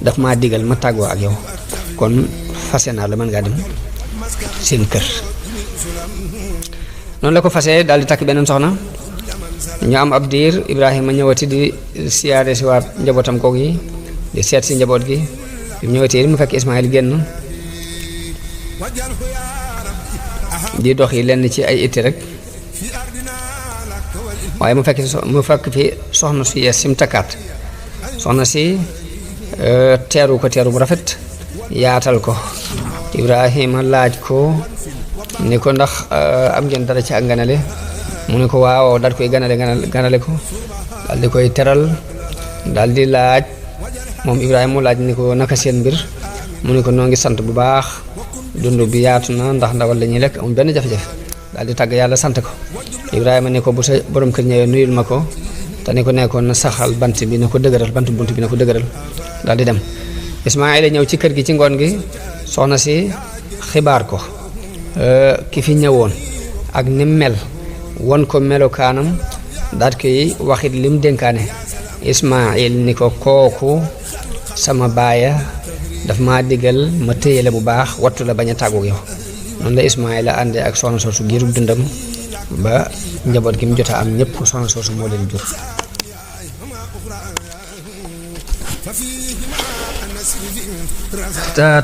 daf maa digal ma tàggoo ak yow kon fase naa la mën ngaa dem seen kër noonu la ko fasee daal di takk beneen soxna ñu am ab diir ibrahima ñëwati di siyaare si waat njabootam koog yi di seet si njaboot gi bi mu ñëwatee mu fekk ismail génn di dox yi lenn ci ay itti rek waaye mu fekk fi soxna su yees sim takkaat soxna si teeru bu rafet yaatal ko ibrahima laaj ko ni ko ndax am ngeen dara ci ak ganale mu ne ko waaw daal koy ganale ko daal di koy teral daal di laaj moom ibrahima mu laaj ni ko naka seen mbir mu ne ko noo ngi sant bu baax dund bi yaatu na ndax ndawal la ñuy lekk amul benn jafe-jafe daal di tàgg yàlla sant ko ibrahima ni ko bu sa borom kër ñëwee nuyul ma ko te ni ko nekkoon na saxal bant bi na ko dëgëral bant bunt bi na ko dëgëral daal di dem ismaila ñëw ci kër gi ci ngoon gi soxna si xibaar ko ki fi ñëwoon ak ni mel won ko melokaanam daal koy waxit lim dénkaane ismail ni ko kooku sama baaya daf ma digal ma téye la bu baax wattu la bañ a tàggu yow noonu la ismaila àndee ak soxna soosu giirub dundam ba njaboot gi mu jot a am ñëpp soxna soosu moo leen jur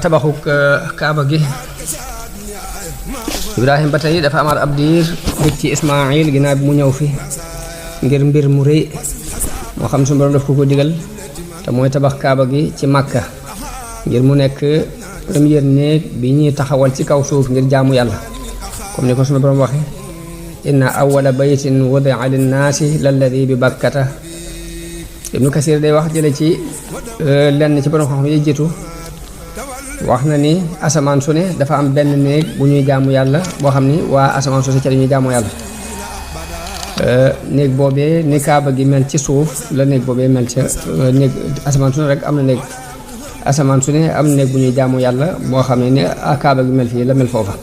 tabaxuk kaaba gi ibrahim ba tey dafa amaat ab diir bëgg ci ismail ginnaaw bi mu ñëw fi ngir mbir mu rëy moo xam su borom daf ko digal te mooy tabax kaaba gi ci màkka ngir mu nekk première néeg bi ñuy taxawal ci kaw suuf ngir jaamu yàlla comme ni ko sunu borom waxe inna awwala baytin wudi'a linnaasi lalladi bi bakkata Ibnu Kasir day wax jële ci lenn ci borom xam-xam yi jiitu wax na ni asamaan su ne dafa am benn néeg bu ñuy jaamu yàlla boo xam ni waa asamaan su ne ca dañuy jaamu yàlla néeg boobee ni kaaba gi mel ci suuf la néeg boobee mel ca néeg asamaan su ne rek am na néeg asamaan su ne am néeg bu ñuy jaamu yàlla boo xam ne ni kaaba gi mel fii la mel foofa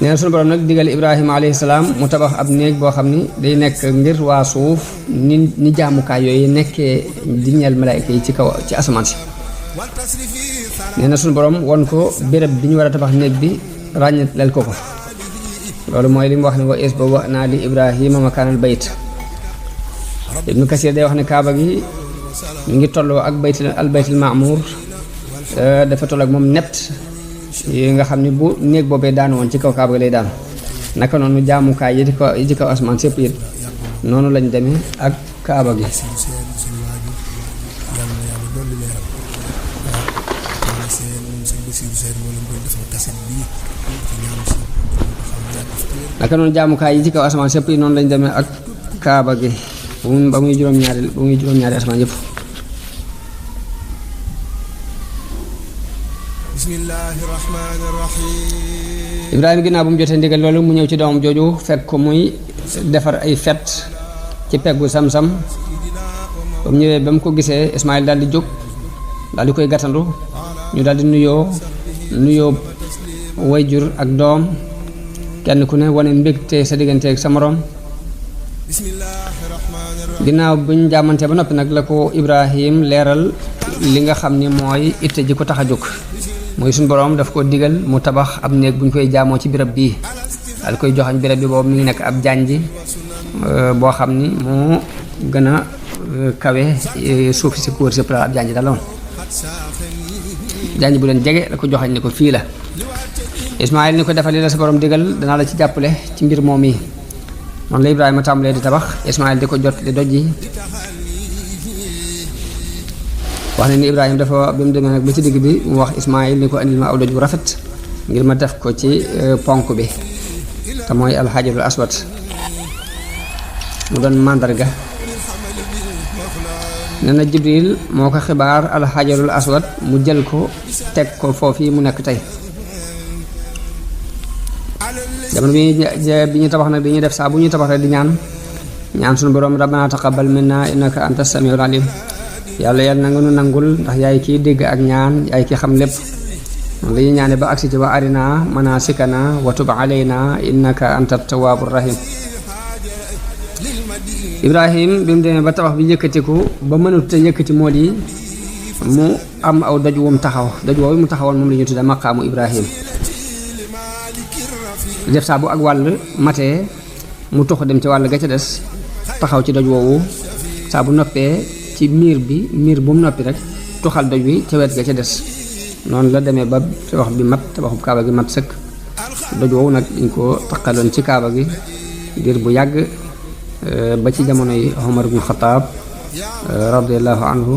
nee na sunu borom nag digal Ibrahima alayhi salaam mu tabax ab néeg boo xam ni day nekk ngir waa suuf ni jaamukaay yooyu nekkee di ñeel malaayka yi ci kaw ci asamaan si nee na sunu borom won ko béréb bi ñu war a tabax néeg bi ràññeelal ko loolu mooy li mu wax ne wa is ba wax naa li Ibrahima makaanal bayt Ibnu Kasir day wax ne kaaba gi mu ngi tolloo ak baytul maamuur dafa toll ak moom net yi nga xam ni bu néeg boobee daan woon ci kaw kaaba gi lay daan naka noonu jaamukaay yi ci kaw asamaan sépp it noonu lañ demee ak kaaba gi naka noonu jaamukaay yi ci kaw asamaan sépp yi noonu lañ demee ak kaaba gi ba muy juróom-ñaari asamaan yëpp Ibrahima ginnaaw bu mu jotee ndigal loolu mu ñëw ci doomam jooju fekk ko muy defar ay fet ci peggu sam-sam ba mu ñëwee ba mu ko gisee Ismaayil daal di jóg daal di koy gàttandu ñu daal di nuyoo wayjur ak doom kenn ku ne wane mbégte sa diggante ak sa moroom ginnaaw bu ñu jàmmante ba noppi nag la ko Ibrahim leeral li nga xam ni mooy itte ji ko tax a jóg mooy suñu borom daf ko digal mu tabax ab néeg bu ñu koy jaamoo ci béréb bii daal koy joxañ béréb bi boobu mi ngi nekk ab janji boo xam ni moo gën a kawe suuf si ko wër si pla ab janji daloon janji bu leen jege la ko joxañ ni ko fii la Ismaayil ni ko defal li la sa borom digal danaa la ci jàppale ci mbir moom yi noonu la Ibrahima tàmbalee di tabax Ismaayil di ko jot li doj yi wax ne ni Ibrahima dafa bi mu demee nag ba ci digg bi mu wax Ismaayil ni ko andil ma aw doj bu rafet ngir ma def ko ci ponk bi te mooy alxajarul aswad mu doon màndarga nee na Jibril moo ko xibaar alxajarul aswad mu jël ko teg ko foofu mu nekk tey jamono bi ñu tabax nag dañuy def saa bu ñuy tabax rek di ñaan suñu borom rabbana taqabbal minna innaka anta samiul alim yàlla na nga nu nangul ndax yaay kiy dégg ak ñaan yaay ki xam lépp li ñu ñaane ba agsi ci wa arina manasikana wa tub alayna innaka anta tawwabur rahim Ibrahim bi mu demee ba tabax bi yëkkatiku ba mënut a yëkkati mool yi mu am aw doj wu mu taxaw doj woowu mu taxawoon moom la ñu tudde maqaamu Ibrahim def saa bu ak wàll matee mu tox dem ci wàll ga ca des taxaw ci doj woowu saa bu noppee ci miir bu mu noppi rek tuxal doj wi ca wet ga ca des noonu la demee ba tabax bi mat tabaxub kaaba gi mat sëkk doj woowu nag dañ ko taqaloon ci kaaba gi diir bu yàgg ba ci jamono yi Omar ibn Xataab radiallahu anhu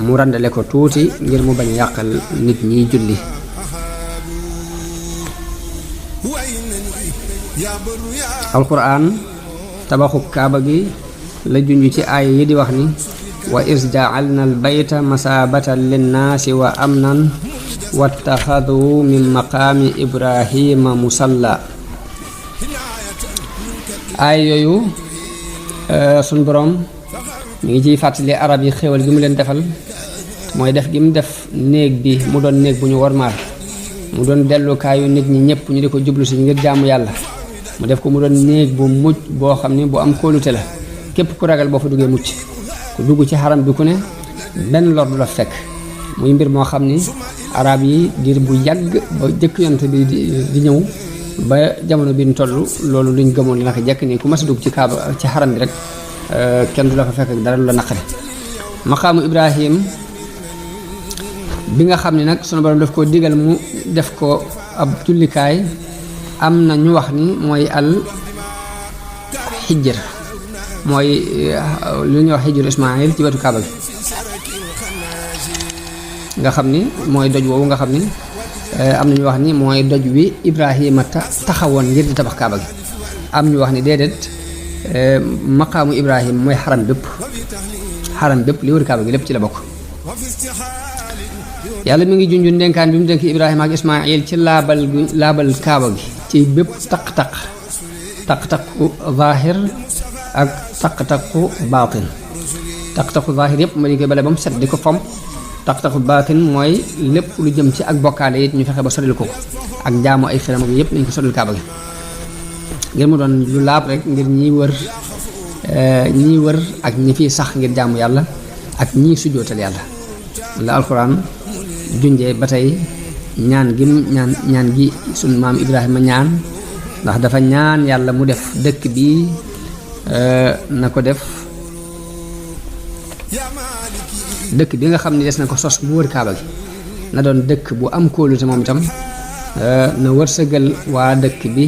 mu randale ko tuuti ngir mu bañ a yàqal nit ñiy julli alquran tabaxu kaaba gi la junj ci aaya yi di wax ni wa is ja'alna al bayta masabatan linnaasi wa amnan wattaxadu min maqaami ibrahima musalla aaya yooyu suñ boroom mi ngi ciy fàttali arab yi xéewal gi mu leen defal mooy def gi mu def néeg bi mu doon néeg bu ñu wormaal mu doon dellukaayu nit ñi ñëpp ñu di ko jublu si ngir jaamu yàlla mu def ko mu doon néeg bu mucc boo xam ne bu am kóolute la képp ku ragal boo fa duggee mucc ku dugg ci xaram bi ku ne benn lor du la fekk muy mbir moo xam ni arab yi diir bu yàgg ba jëkk yonent bi di ñëw ba jamono bi ñu toll loolu luñ gëmoon naka jekk nii ku mas a dugg ci kaaba ci xaram bi rek kenn du la fa fekk dara lu la naqari maqaamu Ibrahim bi nga xam ne nag sunu borom daf ko digal mu def ko ab jullikaay am na ñu wax ni mooy al xijr mooy lu ñuy wax xijru Ismaayil ci wetu kaaba bi nga xam ni mooy doj woowu nga xam ni am na ñu wax ni mooy doj wi Ibrahima taxawoon ngir di tabax kaaba gi am ñu wax ni déedéet maqaamu Ibrahima mooy xaram bépp li wër kaaba gi lépp ci la bokk. yàlla mi ngi junju ndénkaan bi mu dénk Ibrahima ak Ismaayil ci laabal kaaba gi ci bépp taq-taqu zaahir ak taq-taqu baatin. taq-taqu zaahir yëpp ma di koy bale ba mu set di ko fomp. taq-taqu baatin mooy lépp lu jëm ci ak bokkaale it ñu fexe ba soril ko ak jaamu ay xiram ak yëpp nañ ko soril kaaba gi ngir mu doon lu laab rek ngir ñiy wër ak ñi fiy sax ngir jaamu yàlla ak ñiy sujjootal yàlla la alxuraan junjee ba tey ñaan gi sunu maam Ibrahima ñaan ndax dafa ñaan yàlla mu def dëkk bi na ko def dëkk bi nga xam ne des na ko sos mu wër kaaba gi na doon dëkk bu am kóolute moom itam na wërsëgal waa dëkk bi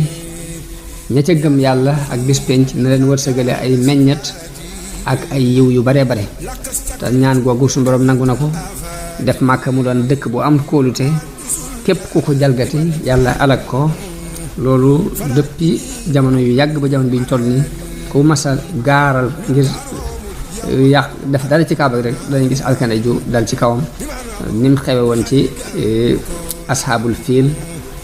ña ca gëm yàlla ak bis penc na leen wërsëgale ay meññet ak ay yiw yu bare bare te ñaan googu suñu borom nangu na ko def Màkka mu doon dëkk bu am kóolute képp ku ko jalgati yàlla alag ko loolu depuis jamono yu yàgg ba jamono bi ñu toll nii ku masa gaaral ngir yàq def dara ci kaaba rek dañuy gis alkane ju dal ci kawam ni mu xewe woon ci ashaabul fiil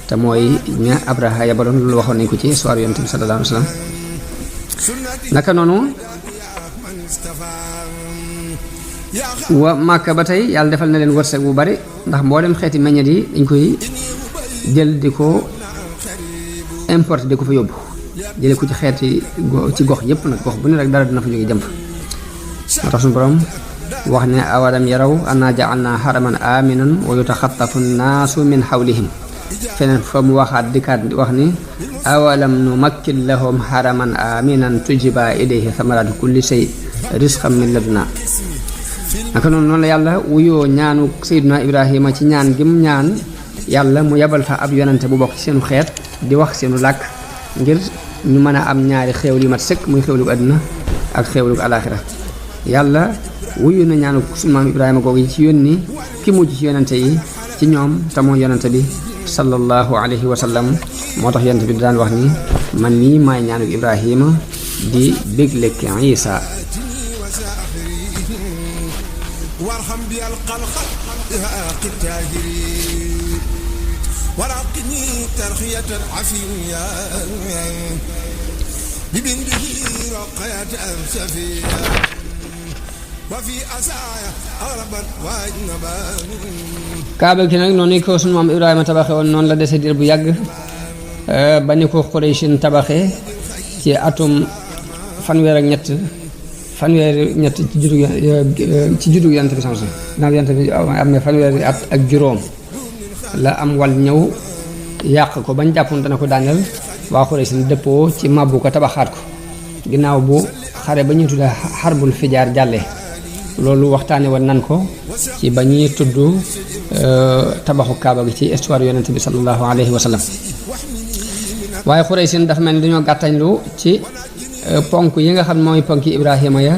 te mooy ña Abraha yabaloon loolu waxoon nañ ko ci histoire yonent bi sallallahu alayhi wa sallam naka noonu wa Màkka ba tey yàlla defal na leen wërsëg bu bari ndax mboolem xeeti meññet yi dañ koy jël di ko importer di ko fa yóbbu jële ko ci xeeti ci gox yépp nag gox bu ne rek dara dina fa jóge jëm fa moo tax suñu borom wax ne awalam yaraw anna ja'alna haraman aminan wa yutaxattafu nnaasu min xawlihim feneen fa mu waxaat dikkaat wax ni awalam numakkin lahum haraman aminan tujiba ilayhi thamaratu kulli shay rizqan min laduna naka noonu la yàlla wuyoo ñaanu Seydina Ibrahima ci ñaan gi mu ñaan yàlla mu yebal fa ab yonante bu bokk ci seenu xeet di wax seenu làkk ngir ñu mën a am ñaari xéewal yu mat sëkk muy xéewalu àdduna ak xéewalu alaaxira yàlla wuyu na ñaanu sunu maam Ibrahima googu yi ci yónni ki mujj ci yonante yi ci ñoom te mooy yonante bi sallallahu alayhi wa sallam moo tax yonante bi daan wax ni man nii maay ñaanu Ibrahima di bégle ki Isa warham bi alqalqal qitahiri waraqni tarhiyatan afiya bibindihi raqayat safiya kaaba gi nag noonu ko sunu maam Ibrahima tabaxe woon noonu la dese diir bu yàgg ba ni ko Qurayshin tabaxe ci atum fanweer ak ñett ci juddu yonent bi samson ndax yonent bi am na fanweeri at ak juróom la am wal ñëw yàq ko bañ jàppoon dana ko daaneel waa Qurayshin dëppoo ci màbbu ko tabaxaat ko ginnaaw bu xare ba ñuy tudda xarbul fijaar jàlle loolu waxtaane woon nan ko ci ba ñuy tudd tabaxu kaaba gi ci histoire yonent bi sallallahu alayhi wa sallam waaye Quraysh dafa mel ni dañoo gàttañlu ci ponk yi nga xam mooy ponki Ibrahima ya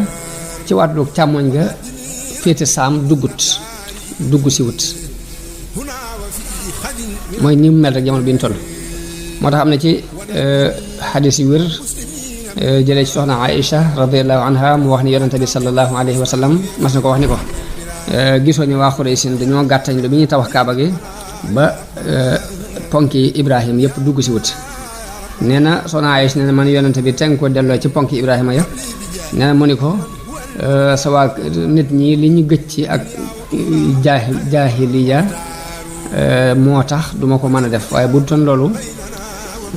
ci wàllu càmmoñ ga féete saam dugg si wut mooy ni mu mel rek jamono bi ñu toll moo tax am na ci xadis yu wér jëlee ci soxna Aïcha radiallahu anha mu wax ni yonente bi sallallahu alayhi wa sallam mas na ko wax ni ko gisoo ni waa Xuraysin dañoo gàttañ lu bi ñuy tabax kaaba gi ba ponki Ibrahima yëpp dugg si wut nee na soxna Aïcha nee na man yonente bi teng ko delloo ci ponki Ibrahima ya nee na mu ni ko sa waa nit ñi li ñu gëj ci ak jaahiliya moo tax duma ko mën a def waaye bu doon loolu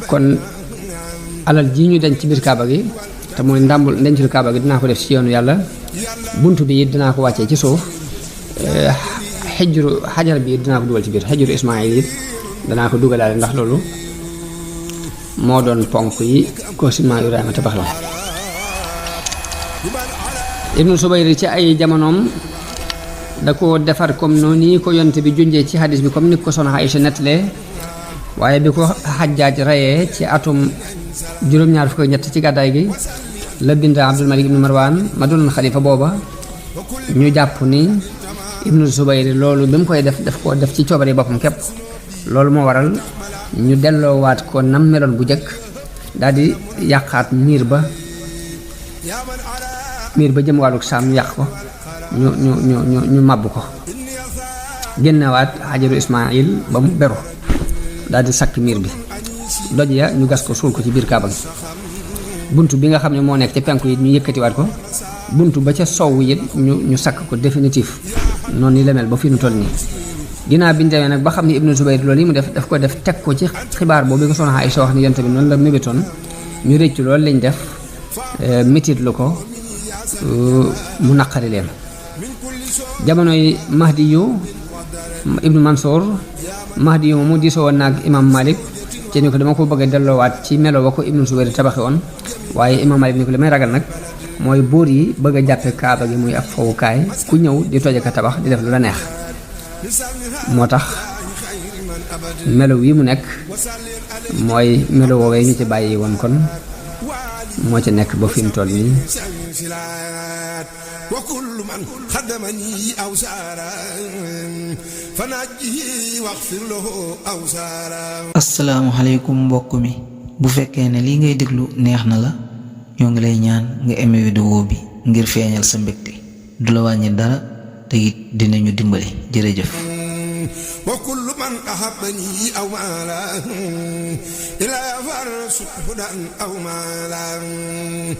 kon alal ji ñu denc ci biir kaaba gi te mooy ndàmbul ndencul kaaba gi dinaa ko def ci yoonu yàlla buntu bi it dinaa ko wàccee ci suuf xajar bi it dinaa ko dugal ci biir xajuru Ismaayil it danaa ko dugalaale ndax loolu moo doon ponk yi ko sima Ibrahima tabax la Ibnu Subayr ci ay jamonoom da ko defar comme noonu nii ko yonte bi junjee ci hadis bi comme ni ko soxna Aïcha nettalee waaye bi ko Xajjaaj rayee ci atum juróom-ñaar fukk ak ñett ci gàddaay gi la bind Abdul Malik ibnu Marwan ma doon xalifa booba ñu jàpp ni ibnu Zubayr loolu bi mu koy def koo def ci coobare boppam képp loolu moo waral ñu delloowaat ko nam meloon bu jëkk daal di yàqaat miir ba jëm wàlluk saam ñu yàq ko ñu màbb ko génnewaat xajaru Ismaayil ba mu beru daal di sakk miir bi doj ya ñu gas ko suul ko ci biir kaaba gi bunt bi nga xam ne moo nekk ca penku yi ñu yëkkatiwaat ko bunt ba ca sowwu it ñu sakk ko définitif noonu ni la mel ba fi nu toll nii ginnaaw bi ñu demee nag ba xam ne ibnu Zubayr loolu yi mu daf ko def teg ko ci xibaar boobu nga soxna Aysa wax ni yonent bi noonu la mébétoon ñu réccu loolu lañ def métit lu ko mu naqari leen jamonoy Mahdi yu ibnu Mansour Mahdi yu moomu diisoo woon naag imam Malik ci ni ko dama ko bëgg a delloowaat ci melo wa ko ibnu Zubayr tabaxi woon waaye imam Malik ni ko li may ragal nag mooy buur yi bëgg a jàppe kaaba gi muy ab fowukaay ku ñëw di toje ka tabax di def lu la neex moo tax melo wi mu nekk mooy melo woowee ñu ci bàyyi woon kon moo ci nekk ba fi mu toll nii asalaamaaleykum mbokk mi bu fekkee ne lii ngay déglu neex na la ñoo ngi lay ñaan nga aimé vidéo bi ngir feeñal sa mbégte du la wàññi dara te it dinañu dimbali jërëjëf wa kullu man ahabbani aw maala ila far suhudan aw maala